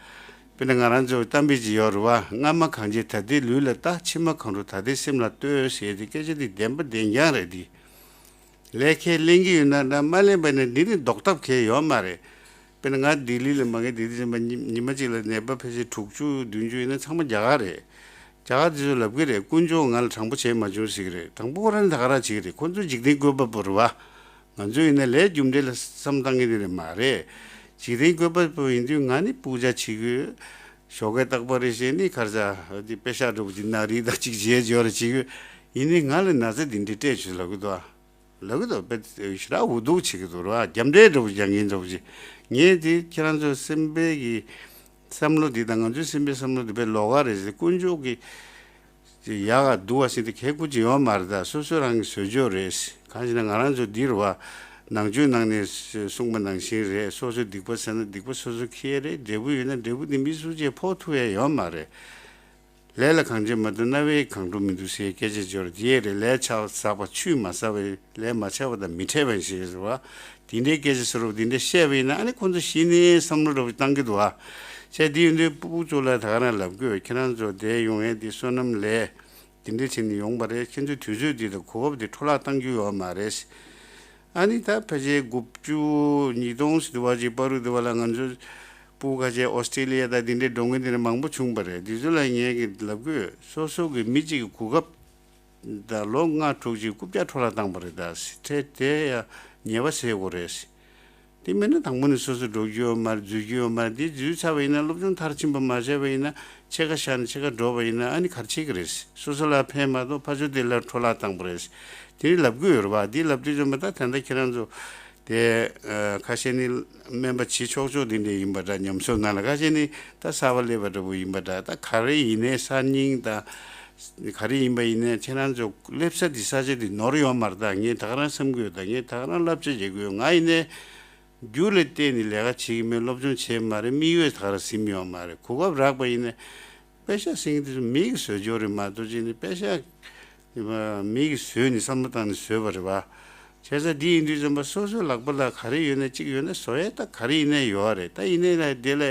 དཔེར་ན་ང་རང་ཚོ་གཏམ་དཔེ་ཅིག་ཡོད་རེད་བ། སྔ་མ་གང་བྱས་ད་ལྟའི་ལུས་ལ་ལྟ། ཕྱི་མ་གང་འགྲོ་ད་ལྟའི་སེམས་ལ་ལྟོས་ཟེར་ཏེ་སྐད་ཆ་འདི་བདེན་པ་བདེན་རྐྱང་རེད་འདི། ལས་ཁས་ལེན་གྱི་ཡོད་ན་འདྲ། མ་ལེན་པ་ནི་འདི་ནི་ལྡོག་ཐབས་གལ་ཡོད་མ་རེད། དཔེར་ན་ང་ལྡི་ལི་ལ་མ་གི་ལྡི་ལི་ཟིན་པ་ཉི་ཉི་མ་གཅིག་ལ་ནད་པ་ཕལ་ཆེར་དྲུག་ཅུ་བདུན་ཅུ་ཡིན་ན་ཚང་མ་རྒྱ་གར་རེད། རྒྱ་གར་དེ་ཚོ་ལབ་གི་རེད། དཀོན་མཆོག་ང་ལ་དྲང་པོ་བྱས་མ་བྱུང་ཟེར་གི་རེད། དྲང་པོ་ཁོ་རང་ནི་ད་ག་རང་བྱེད་ཀྱི་རེད། ཁོ་ཚོ་འཇིག་རྟེན་བཀོད་པ་པོ་རེད་བ། ང་ཚོ་ཡིན་ན་ལས་རྒྱུ་འབྲས་ལ་བསམ་བཏང་གི་དེ་རེད་མ་རེད། འཇིག་རྟེན་བཀོད་པ་པོ་ཡིན་དུས་ང་ནི་སྤུ་ཆ་བྱེད་དགོས། ཞོགས་ཀས་རྟག་པར་རེ་བཞིན་ནི་ཁར་ས་དེ་པེ་ཤག་འདྲ་པོ་ཅིག་ནག་རིལ་དང་ཅིག་བྱས་འཇོག་རེ་བྱེད་དགོས། ཡིན་ནའི་ང་ལ་ན་ཚ་འདི་འདྲ་སྤྲད་བྱོས་ལབ་གི་འདུག་ཨ། ལབ་གི་འདུག་དཔེ་ཞེ་དྲག་འུ་སྡུག་བྱེད་ཀྱི་འདུག་ར། རྒྱབ་འདྲེ་འདྲ་པོ་རྒྱག་མཁན་འདྲ་པོ་ཅིག་ངས་དེ་ཁྱེད་རང་ཚོ་སེམས་པའི་གི་བསམ་བློ་འདི་དང་ང་ཚོའི་སེམས་པའི་བསམ་བློ་འདི་དཔེ་ལོགས་ཀ་རེད་ཟེར། དཀོན་མཆོག་གི་ཡག་ག་སྡུག་ག་ཟེར་དེ་གལ་ཁུར་གྱི་ཡོད་མ་རེད་ད། སོ་སོ་རང་གི་བཟོས་བཅོས་རེད། གང་ཞེ་ན་ང་རང་ཚོ་འདི་རུ་བ་ནང་ཆོས་ནང་ནས་གསུངས་པ་ནང་བཞིན་རེད། སོ་སོ་སྡིག་པ་བསགས་ན་སྡིག་པ་སོ་སོ་འཁྱེར་རེད། འབྲས་བུ་ཡོད་ན་འབྲས་བུ་འདི་མི་སུ་གཅིག་ཕོག་ཐུབ་ཡས་ཡོད་མ་རེད། ལས་ལ་གང་བྱེད་མ་ཐུབ་རྣ་བས་གང་སྒྲུབ་མི་འདུག་ཟེར་སྐད་ཆ་འབྱོར་དེ་རེད། ལས་ཆགས་བསགས་པ་ཆུད་མ་བསགས་པའི་ལས་མ་ཆགས་པ་དང་མི་འཕྲད་པ་ཞིག་རེད་བ། དེ་འདྲའི་སྐད་ཆ་བཟོ་རུ་དེ་འདྲ་བཤད་པ་ཡིན་ན་ཨ་ནི་ཁོང་ཚོ་གཞི་ནས་བསམ་བློ་འདྲ་པོ་བཏང་གི་འདུག་ཨ། བྱས་དེ་ཡིན་དུས་སྤུ་གུ་ཚོ་ལ་ད་ག་རང་ལབ་དགོས། ཁྱེད་རང་ཚོ་དེ་ཡོང་ཡས་དེ་བསོད་ནམས་ལས་དེ་འདྲ་བྱས་ནས་ཡོང་པ་རེད། ཁྱེད་ཚོའི་དུས་ཚོད་འདི་དང་གོ་སྐབས་འདི་འཕྲོ་བརླག་བཏང་རྒྱུ་ཡོད་མ་རེད། ཨ་ནི་ད་ཕལ་ཆེར་དགུ་བཅུ་ཉིས་སྟོང་ཟེར་དུས་བ་ཅིག་བར་དུ་དུ་བ་ལ་ང་ཚོ་སྤུ་གུ་ཁ་ཤས་ཨོ་སི་ཀྲི་ལི་ཡ་དང་འདི་འདྲའི་འགྲོ་མཁན་འདི་འདྲ་མང་པོ་བྱུང་པ་རེད། འདི་ཚོ་ལ་ངས་ཀྱི་ལབ་དགོས། སོ་སོ་གི་མི་གཅིག་གི་གོ་སྐབས་དང་ལོ་ལྔ་དྲུག་ཅིག་རྐུབ་བཀྱག་འཕྲོ་བརླག་བཏང་པ་རེད། ད་ཁྲལ་དེ་ཡང་ཉེས་པ་སེལ་དགོས་རེད། དེ་མིན་ན་དང་པོ་ནས་སོ་སོ་འགྲོ་རྒྱུ་ཡོད་མ་རེད། འཛུལ་རྒྱུ་ཡོད་མ་རེད། དེ་འཛུལ་ཚར་བ་ཡིན་ན་སློབ་སྦྱོང་མཐར་ཕྱིན་པ་མ་བྱས་པ་ཡིན་ན་ཕྱེད་ཀ་བཞག་ནས་ཕྱེད་ཀ་འགྲོ་བ་ཡིན་ན་ཨ་ནི་ག་རེ་བྱེད་ཀྱི་རེད། སོ་སོ་ལ་ཕན་མ་གཏོགས་ཕར་ཕྱོགས་དེ་ལ་འཕྲོ་བརླག་བཏང་པ་རེད། དེ་རིང་ལབ་དགོས་ཡོད་རེད་བ། འདི་ལབ་དུས་ཙམ་པ་ད་ད་ལྟ་ཁྱེད་རང་ཚོ་དེ་ཁ་ཤས་ནི་སྨན་པ་བྱེད་ཆོག་ཆོག་དེ་འདྲ་ཡིན་པ་འདྲ། ཉམས་གསོ་ནང་ལ་ཁ་ཤས་ནི་ད་གསར་པ་སླེབས་པ་འདྲ་པོ་ཡིན་པ་འདྲ། ད་ག་རེ་ཡིན་ནའི་གསར་རྙིང་དང་ག་རེ་ཡིན་པ་ཡིན་ནའི་ཁྱེད་རང་ཚོ་སླེབས་ས་འདི་ས་ཆ་འདི་ནོར་ཡོད་མ་རེད། ད་ངས་ད་ག་རང་བསམ་གི་ཡོད། ད་ངས་ད་ག་རང་བསླབ་བྱ་བྱེད་གི་ཡོད། ང་ཡིན་ནའི་རྒྱུ་ལ་བརྟེན་ནས་ལས་ཀ་བྱེད་ཀྱི་མེད། སློབ་སྦྱོང་བྱས་མ་རེད། དམིགས་ཡུལ་ད་ག་རང་ཟིན་ཡོད་མ་རེད། གོ་སྐབས་རག་པ་ཡིན་ནའི་པེ་ཤག་ཟེར་མཁན་དེ་ཚོ་མི་གི་བཟོས་བཅོས་རེད་མ་གཏོགས་ཅིག་ནི་པེ་ཤག་མི་གི་བཟོས་ནས་བསམ་བློ་བཏང་ནས་བཟོས་པ་རེད་བ། བྱས་ཙང་འདི་ཡིན་དུས་ཙམ་པ་སོ་སོའི་ལག་པ་ལ་ག་རེ་ཡོད་ན་གཅིག་ཡོད་ན་བཟོ་ཡས་ད་ག་རེ་ཡིན་ནའི་ཡོད་རེད། ད་ཡིན་ནའི་ལ་དེ་ལ་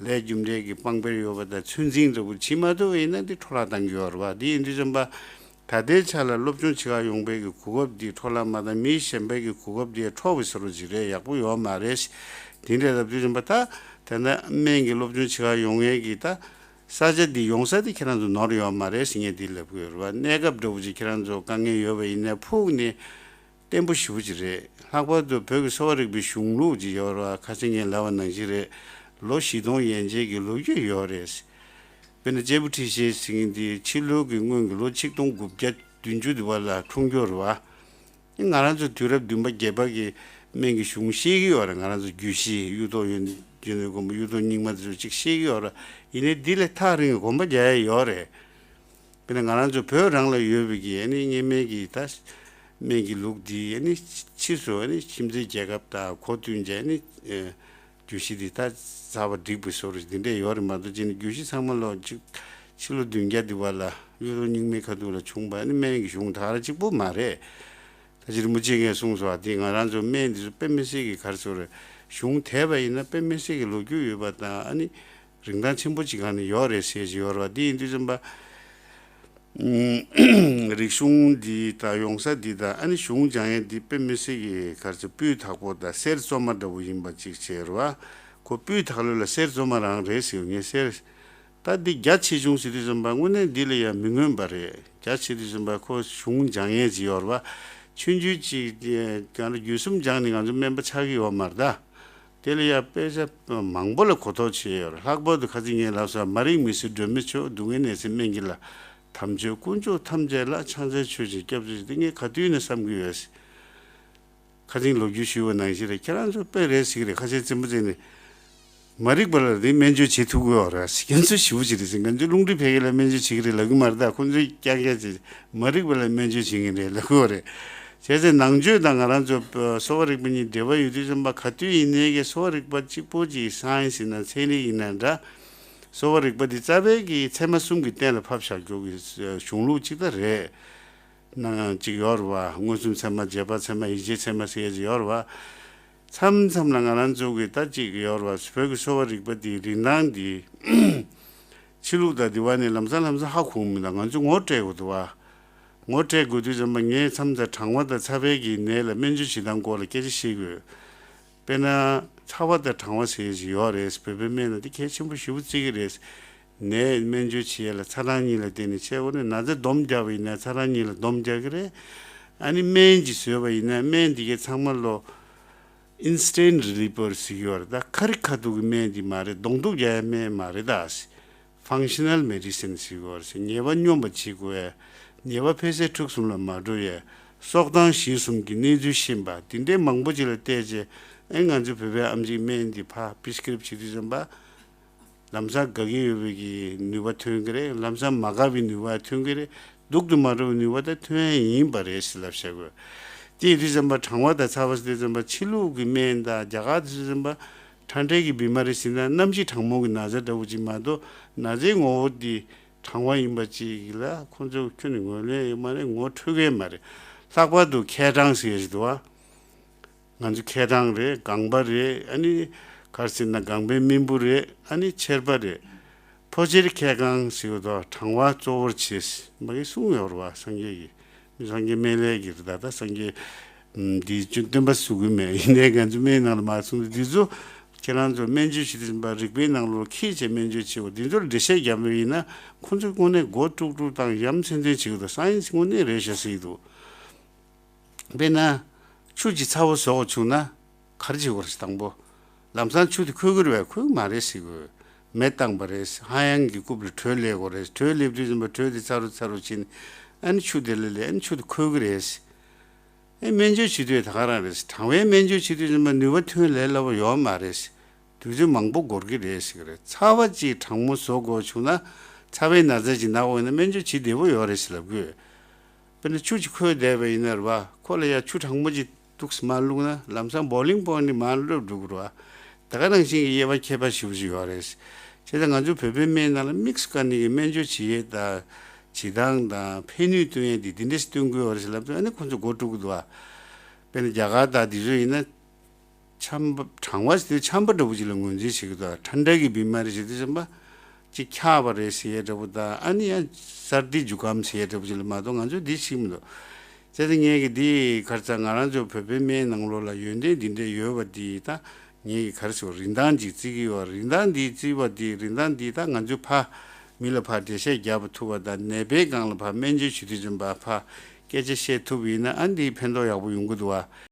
ལས་རྒྱུ་འབྲས་ཀྱི་དཔང་པོ་ཡོད་པ་དང་ཚོད་འཛིན་འདྲ་པོ་བྱེད་མ་ཐུབ་པ་ཡིན་ན་འདི་འཕྲོ་བརླག་བཏང་གི་ཡོད་རེད་བ། འདི་ཡིན་དུས་ཙམ་པ་ད་ལྟའི་ཆ་ལ་སློབ་སྦྱོང་བྱེད་ག་ཡོང་པའི་གི་གོ་སྐབས་འདི་འཕྲོ་བརླག་མ་བཏང་། མི་གཞན་པའི་གི་གོ་སྐབས་འདི་འཕྲོག་པའི་བཟོ་འདྲ་ཅིག་རེད། ཡག་པོ་ཡོད་མ་རེད། དེ་འདྲ་ལབ་དུས་ཙམ་པ་ད་ད་ལྟ་སྨན་གྱི་སློབ་སྦྱོང་བྱེད་ག་ཡོང་ཡས་གི་ད་ས་ཆ་འདི་ཡོང་ས་འདི་ཁྱེད་རང་ཚོ་ནོར་ཡོད་མ་རེད་ཟེར་ངས་འདི་ལབ་གི་ཡོད་རེད་བ། གནས་སྐབས་འདྲ་པོ་ཅིག་ཁྱེད་རང་ཚོ་དཀའ་ངལ་ཡོད་པ་ཡིན་ན་ཕུགས་ནས་བརྟན་པོ་ཞེ་པོ་ཅིག་རེད། ལྷག་པར་དུ་བོད་ཀྱི་གསོ་བ་རིག་པའི་གཞུང་ལུགས་ཅིག་ཡོད་རེད་བ། ཁ་སང་ངས་ལབ་པ་ནང་བཞིན་རེད། ལོ་བཞི་སྟོང་ཡན་ཆད་ཀྱི་ལོ་རྒྱུས་ཡོད་རེད། དཔེར་ན་གཅེར་བུ་ཁྲི་བཞི་ཟེར་མཁན་དེ་ཕྱི་ལོ་གི་སྔོན་གྱི་ལོ་ཆིག་སྟོང་དགུ་བརྒྱ་བདུན་ཅུ་དེ་བ་ལ་འཁྲུངས་ཡོད་རེད་བ། ང་རང་ཚོ་དུས་རབས་བདུན་པ་བརྒྱད་པ་གི་སྨན་གྱི་གཞུང་ཤེས་ཀྱི་ཡོད་རེད། ང་རང་ཚོ་རྒྱུད་བཞི་གཡུ་ཐོག་ཡོན་ཏན་གྱི་དགོན་པ་གཡུ་ཐོག་རྙིང་མ་དེ་ཚོ་གཅིག་ཤེས་ཀྱི་ཡོད་རེད། ཡིན་ནའི་འདི་ལས་ཐག་རིང་བའི་གོམ་པ་རྒྱག་ཡ་ཡོད་རེད། དཔེར་ན་ང་རང་ཚོ་བོད་རང་ལ་ཡོད་པའི་གི་ཨ་ནི་གཉན་སྨན་གྱི་ད་སྨན་གྱི་ལུགས་འདི་ཨ་ནི་ཕྱིས་སུ་ཨ་ནི་ཁྱིམ་མཚེས་རྒྱལ་ཁབ་དང་གོ་བསྟུན་བྱས་ཨ་ནི། བརྗོད་གཞི་འདི་ད་རྩ་བ་འགྲིག་པའི་བཟོ་འདྲ་འདི་འདྲས་ཡོད་རེད་མ་གཏོགས། ཅི་ནས་བརྗོད་གཞི་ཚང་མ་ལོ་གཅིག་ཕྱི་ལོ་བདུན་བརྒྱ་འདི་བར་ལ་གཡུ་རོ་རྙིང་མའི་ཁ་ཐུག་ལ་བྱུང་བ་ནི་སྨན་གྱི་གཞུང་ད་ག་རང་གཅིག་པོ་མ་རེད། ད་ཅི་རིན་པོ་ཆེ་གིས་གསུངས་སོང་། ཨ་དེ་ང་རང་ཚོ་སྨན་འདི་ཚོ་དཔེ་མི་སྲིད་ཀྱི་ག་རེ་ཟེར་དགོས་རེད། གཞུང་དེད་པ་ཡིན་ན་དཔེ་མི་སྲིད་ཀྱི་ལོ་རྒྱུས་ཡོད་པ་དང་། ཨ་ནི་རིན་ཐང་ཆེན་པོ་ཅིག་གང་ནས་ཡོད་རེད་ཟེར་གྱི་ཡོད་རེད་བ། དེ་ཡིན་དུས་ཙམ་པ། ཨུམ། རིག་གཞུང་འདི་དང་ཡོང་ས་འདི་དང་། ཨ་ནི་གཞུང་སྦྱང་ཡས་འདི་དཔེ་མི་སྲིད་ཀྱི་ག་རེ་ཟེར། སྤུས་དག་པོ་དང་གསེར་བཙོ་མ་འདྲ་བོ་ཡིན་པ་ཅིག་བྱས་རེད་བ། ཁོ་སྤུས་དག་ལོས་ལ་གསེར་བཙོ་མ་རང་རེད་ཟེར་ངས་གསེར། ད་འདི་རྒྱ་ཆེ་ཆུང་ཟེར་དུས་ཙམ་པ་དངོས་གནས་འདི་ལ་ཡང་མི་མངོན་པ་རེད། རྒྱ་ཆེ་དུས་ཙམ་པ་ཁོ་གཞུང་སྦྱང་ཡས་ཅིག་ཡོད་རེད་བ། ཆུང་ཆུང་ཅིག་གང་ལ་རྒྱུད་གསུམ་སྦྱངས་ནས་ང་ཚོ་སྨན་པ་ཆགས་ཀྱི་ཡོད་མ་རེད་ད། དེ་ལ་ཡང་དཔེ་ཆ་མང་པོ་ལ་གོ་རྟོགས་བྱས་ཡོད་རེད། ལྷག་པར་དུ་ཁ་ཚིག་ངས་ལབ་སོང་། མ་རིག་མི་བཟོད་སྒྲོན་མེ་མཆོག་སྡུག་བསྔལ་ནད་སེལ་སྨན་གྱི་བླ། དམ་ཆོས་དཀོན་མཆོག་ཐམས་ཅད་ལ། ཕྱག་འཚལ་མཆོད་ཅིང་སྐྱབས་སུ་མཆི། དེ་ངས་ག་དུས་ནས་བསམ་གྱི་ཡོད། ཁ་སང་ལོ་རྒྱུས་ཞུས་པ་ནང་བཞིན་རེད། ཁྱེད་རང་ཚོ་དཔེ་རེད་ཟེར་གྱི་རེད། ཁ་ཤས་རྩེད་མོ་རྩེ་ནས་མ་རིག་པ་ལ་དེ་སྨན་བཅོས་བྱེད་ཐུབ་ཀྱི་ཡོད་རེད་ཟེར། ཁྱེད་ཚོ་ཞེ་པོ་ཅིག་རེད་ཟེར། ང་ཚོ་རླུང་མཁྲིས་ཕལ་སྐད་ལ་སྨན་བཅོས་བྱེད་ཀྱི་རེད་ལབ་ཀྱི་མ་རེད་ད། ཁོང་ཚོས་ཀྱང་ཀྱང་བྱེད། མ་རིག་པ་ལ་སྨན་བཅོས་བྱེད་མཁན་རེད་ལབ་ཀྱི་ཡོད་རེད། བྱས་ཙང་ནང་ཆོས་དང་ང་རང་ཚོ་གསོ་བ་རིག་པ་གཉིས་འབྲེལ་བ་ཡོད་དུས་ཙམ་པ། ག་དུས་ཡིན་ནའི་གི་གསོ་བ་རིག་པ་གཅིག་པོ་ཅིག་སའེན་སི་ཡིན་ན་ཚན་རིག་ཡིན་ན་འདྲ། གསོ་བ་རིག་པ་འདི་རྩ་བའི་གི་ཚད་མ་གསུམ་གྱི་སྟེང་ལ་ཕབ་བཞག་རྒྱུ་གི་གཞུང་ལུགས་གཅིག་ད་རེད། ནང་ཅིག་ཡོད་རེད་བ། མངོན་སུམ་ཚད་མ། རྗེས་དཔག་ཚད་མ། ཡིད་ཆེས་ཚད་མ་ཟེར་ཡས་ཅིག་ཡོད་རེད་བ། མཚམས་མཚམས་ལ་ང་རང་ཚོ་གི་ད་ཅིག་ཡོད་རེད་བ། བོད་ཀྱི་གསོ་བ་རིག་པ་འདི་རིན་ཐང་འདི་ཕྱི་ལུགས་དང་འདི་བ་ནས་ལམ་སང་ལམ་སང་ཧ་གོ་མི་འདུག་ང་ཚོ་ངོ་སྤྲད་དགོས་འདུག་བ། ངོ་སྤྲད་དགོས་དུས་ཙམ་པ་ངས་མཚམས་མཚམས་གྲང་བ་དང་ཚ་བའི་གི་ནད་ལ་སྨན་བཅོས་བྱེད་སྟངས་སྐོར་ལ་སྐད་ཆ་བཤད་དགོས། དཔེར་ན་ཚ་བ་དང་གྲང་བ་ཟེར་ཡས་ཅིག་ཡོད་རེད། བོད་པའི་སྨན་ལ་འདི་གལ་ཆེན་པོ་ཞེ་པོ་བརྩི་གི་རེད། ནད་སྨན་བཅོས་བྱེད་ཡས་ལ་ཚ་གྲང་གཉིས་ལ་བརྟེན་ནས་བྱས། འོ་ན་ན་ཚ་སྡོམ་རྒྱག་པ་ཡིན་ན་ཚ་གྲང་གཉིས་ལ་སྡོམ་རྒྱག་གི་རེད། ཨ་ནི་སྨན་ཅིག་བཟོས་པ་ཡིན་ན་སྨན་འདི་གའི་ཚང་མ་ལོ་instant reliever ཟེར་གྱི་ཡོད་རེད་ད། ཁ་རི་ཁ་ཐུག་གི་སྨན་འདི་མ་རེད། གདོང་ཐུག་རྒྱག་ཡས་སྨན་མ་རེད་ད། Functional medicine ཟེར་གྱི་ཡོད་རེད། ཉེས་པ་སྙོམས་པ་བྱེད་དགོས་ཡས། ཉེས་པ་ཕལ་ཆེར་ཕྲུགས་གསུམ་ལ་མ་འགྲོ་ཡས། སྲོག་དང་གཞི་གསུམ་གྱི་གནས་ཚུལ་ཤེས་པ་འདི་འདྲའི་མང་པོ་ཅིག་ལ་བལྟས་རྗེས། ཨེ་ང་ཚོ་བོད་པའི་ཨེམ་ཆིས་སྨན་འདི་ཕར་prescribe བྱེད་དུས་ཙམ་པ། ལམ་སང་དགའ་གི་ཡོད་པའི་གི་ནུས་པ་ཐོན་གི་རེད། ལམ་སང་མ་དགའ་བའི་ནུས་པ་ཐོན་གི་རེད། སྡུག་ཏུ་མ་འགྲོ་བའི་ནུས་པ་ད་ཐོན་ཡིན་པ་རེད་ཟེར་ལབ་བཞག་གི། དེ་ཡིན་དུས་ཙམ་པ་གྲང་བ་དང་ཚ་བ་ཟེར་དུས་ཙམ་པ་ཕྱི་ལུགས་ཀྱི་སྨན་དང་རྒྱ་གར་དུ་ཟེར་ཙམ་པ་ཁྲ་འབྲས་ཀྱི་བི་མ་རི་ཟེར་ན་གནམ་གཤིས་གྲང་མོ་གི་ན་ཚ་འདྲ་བོ་ཅིག་མ་གཏོགས་ན་ཚའི་ངོ་བོ་འདི་གྲང་བ་ཡིན་པ་ཅིག་ལ་ཁོང་ཚོ་ཁྱོན་ནས་ངོས་ལེན་ཡོད་མ་རེད། ངོ་འཕྲོད་མཁན་མ་རེད། ལྷག་པར་དུ་མཁལ་གྲང་ཟེར་ཡ་ཞིག་འདུག་བ། ང་ཚོ་མཁལ་གྲང་རེད། ལྒང་པ་རེད། ཨ་ནི་ག་རེ་ཟེར་ན་ལྒང་པའི་རྨེན་བུ་རེད། ཨ་ནི་མཆེར་པ་རེད། ཕོ་མཆེར་མཁལ་རྐང་ཟེར་བ་དང་གྲང་བ་གཙོ་བོར་བྱེད་མ་གི་གསུངས་ཡོད་རེད་བ། སངས་རྒྱས་ཀྱིས། མི་སངས་རྒྱས་སྨན་བླའི་གི་རེད་ད། ད་སངས་རྒྱས་འདི་ཅུང་སྟོན་པ་བཟོ་གི་མེད། ཡིན་ནའི་ང་ཚོ་སྨན་ནང་ལ་མ་གསུངས་ཏེ་འདི་ཚོ་ཁྱེད་རང་ཚོ་སྨན་བཅོས་བྱེད་དུས་ཙམ་པ་རིག་པའི་ནང་ལོགས་ཁྱེད་ཀྱིས་སྨན་བཅོས་བྱེད་དགོས། འདི་ཚོར་འགྲེལ་བཤད་རྒྱབ་པ་ཡིན་ན་ཁོང་ཚོས་དངོས་གནས་མགོ་དཀྲུག་དཀྲུག་དང་ཡ་མཚན་མཚན་བྱེད་ཀྱི་འདུག་སའེན་སི་དངོས་གནས་རེད་ཤག་ཟེར་གྱི་འདུག་དཔེར་ན། ཆུ་ཅིག་ཚ་བོ་བཟོ་དགོས་བྱུང་ན་ག་རེ་བྱེད་དགོས་རེད། དང་པོ། ལམ་སང་ཆུ་དེ་ཁོལ་གྱི་རེད་པས། ཁོལ་གྱི་མ་རེད་ཟེར་དགོས། མེ་བཏང་པ་རེད། ཧ་ཡང་གི་རྐུབ་ལ་དྲོད་སླེབས་དགོས་རེད། དྲོད་སླེབས་དུས་ཙམ་པ་དྲོད་དེ་ཚ་རུ་ཚ་རུ་ཕྱིན། ཨ་ནི་ཆུ་དེ་ལ་སླེབས། ཨ་ནི་ཆུ་དེ་ཁོལ་གྱི་རེད། ཨེ་སྨན་བཅོས་བྱེད་དུས་ད་ག་རང་རེད། གྲང་བའི་སྨན་བཅོས་བྱེད་དུས་ཙམ་པ་ནུས་པ་ཐོན་ལས་སླ་པོ་ཡོད་མ་རེད། དུས་ཚོད་མང་པོ་འགོར་གྱི་རེད་ཟེར་གྱི་རེད། ཚ་བ་ཅིག་གྲང་མོ་བཟོ་དགོས་བྱུང་ན་ཚ་བའི་ན་ཚ་ཅིག་ན་དགོས་ན་སྨན་བཅོས་བྱེད་བདེ་པོ་ཡོད་རེད་ཟེར་ལབ་དགོས། དཔེར་ན་ཆུ་ཅིག་ཁོལ་བསྡད་པ་ཡིན་ན་རེད་པ། ཁོ་ལ་ཡ་ཆུ་གྲང་མོ་ཅིག་འདུག་སེ་མར་བླུགས་ན་ལམ་སང་boiling point ནས་མར་སླེབས་འགྲོ་གི་རེད་པ། ད་ག་ནང་བཞིན་གྱི་དབྱེ་བ་ཁྱད་པར་ཞེ་པོ་ཅིག་ཡོད་རེད། བྱས་ཙང་ང་ཚོ་བོད་པའི་སྨན་ནང་ལ་དམིགས་སུ་བཀར་ནས་ཀྱི་སྨན་བཅོས་བྱེད་ཡས་དང་། བྱེད་སྟངས་དང་ཕན་ནུས་སྟོན་ཡས་འདི་འདི་འདྲས་སྟོན་དགོས་པ་རེད་ཟེར་ལབ་དུས་ཨ་ནི་ཁོ་ཚོ་མགོ་དཀྲུག་གི་འདུག་ཨ། དཔེར་ན་རྒྱ་གར་དང་འདི་ཚོ་ཡིན་ན། ཆམ་པ་གྲང་བ་ཟེར་དུས་ཆམ་པ་འདྲ་པོ་ཅིག་ལ་ངོས་འཛིན་བྱེད་ཀྱི་འདུག་ཨ། ཁྲ་འབྲས་ཀྱི་བི་མ་རི་ཟེར་དུས་ཆམ་པ་ཅིག་འཁྱག་པ་རེད་ཟེར་ཡས་འདྲ་པོ་དང་། ཨ་ནི་ཡང་སར་དི་ཇུ་ཀམ་ཟེར་ཡས་འདྲ་པོ་ཅིག་ལ་མ་གཏོགས་ང་ཚོས་འདི་ཤེས་མི་འདུག་བྱས་ཙང་ངས་ཀྱི་འདི་ག་རེ་ཟེར། ང་རང་ཚོ་བོད་པའི་སྨན་ནང་ལོགས་ལ་ཡོན་ཏན་འདི་འདྲས་ཡོད་པ་འདི་ད། ངས་ག་རེ་ཟེར། རིན་ཐང་ཅིག་བརྩི་གི་ཡོད། རིན་ཐང་འདི་བརྩི་བ་འདི། རིན་ཐང་འདི་ད་ང་ཚོས་ཕར་མི་ལ་ཕར་འགྲེལ་བཤད་རྒྱག་པ་ཐུབ་པ་དང་། ནད་པའི་སྒང་ལ་ཕར་སྨན་བཅོས་བྱེད་དུས་ཙམ་པ་ཕར་སྐད་ཆ་བཤད་ཐུབ་པ་ཡིན་ན་ཨ་འདི་ཕན་ཐོགས་ཡག་པོ་ཡོང་གི་འདུག་བ།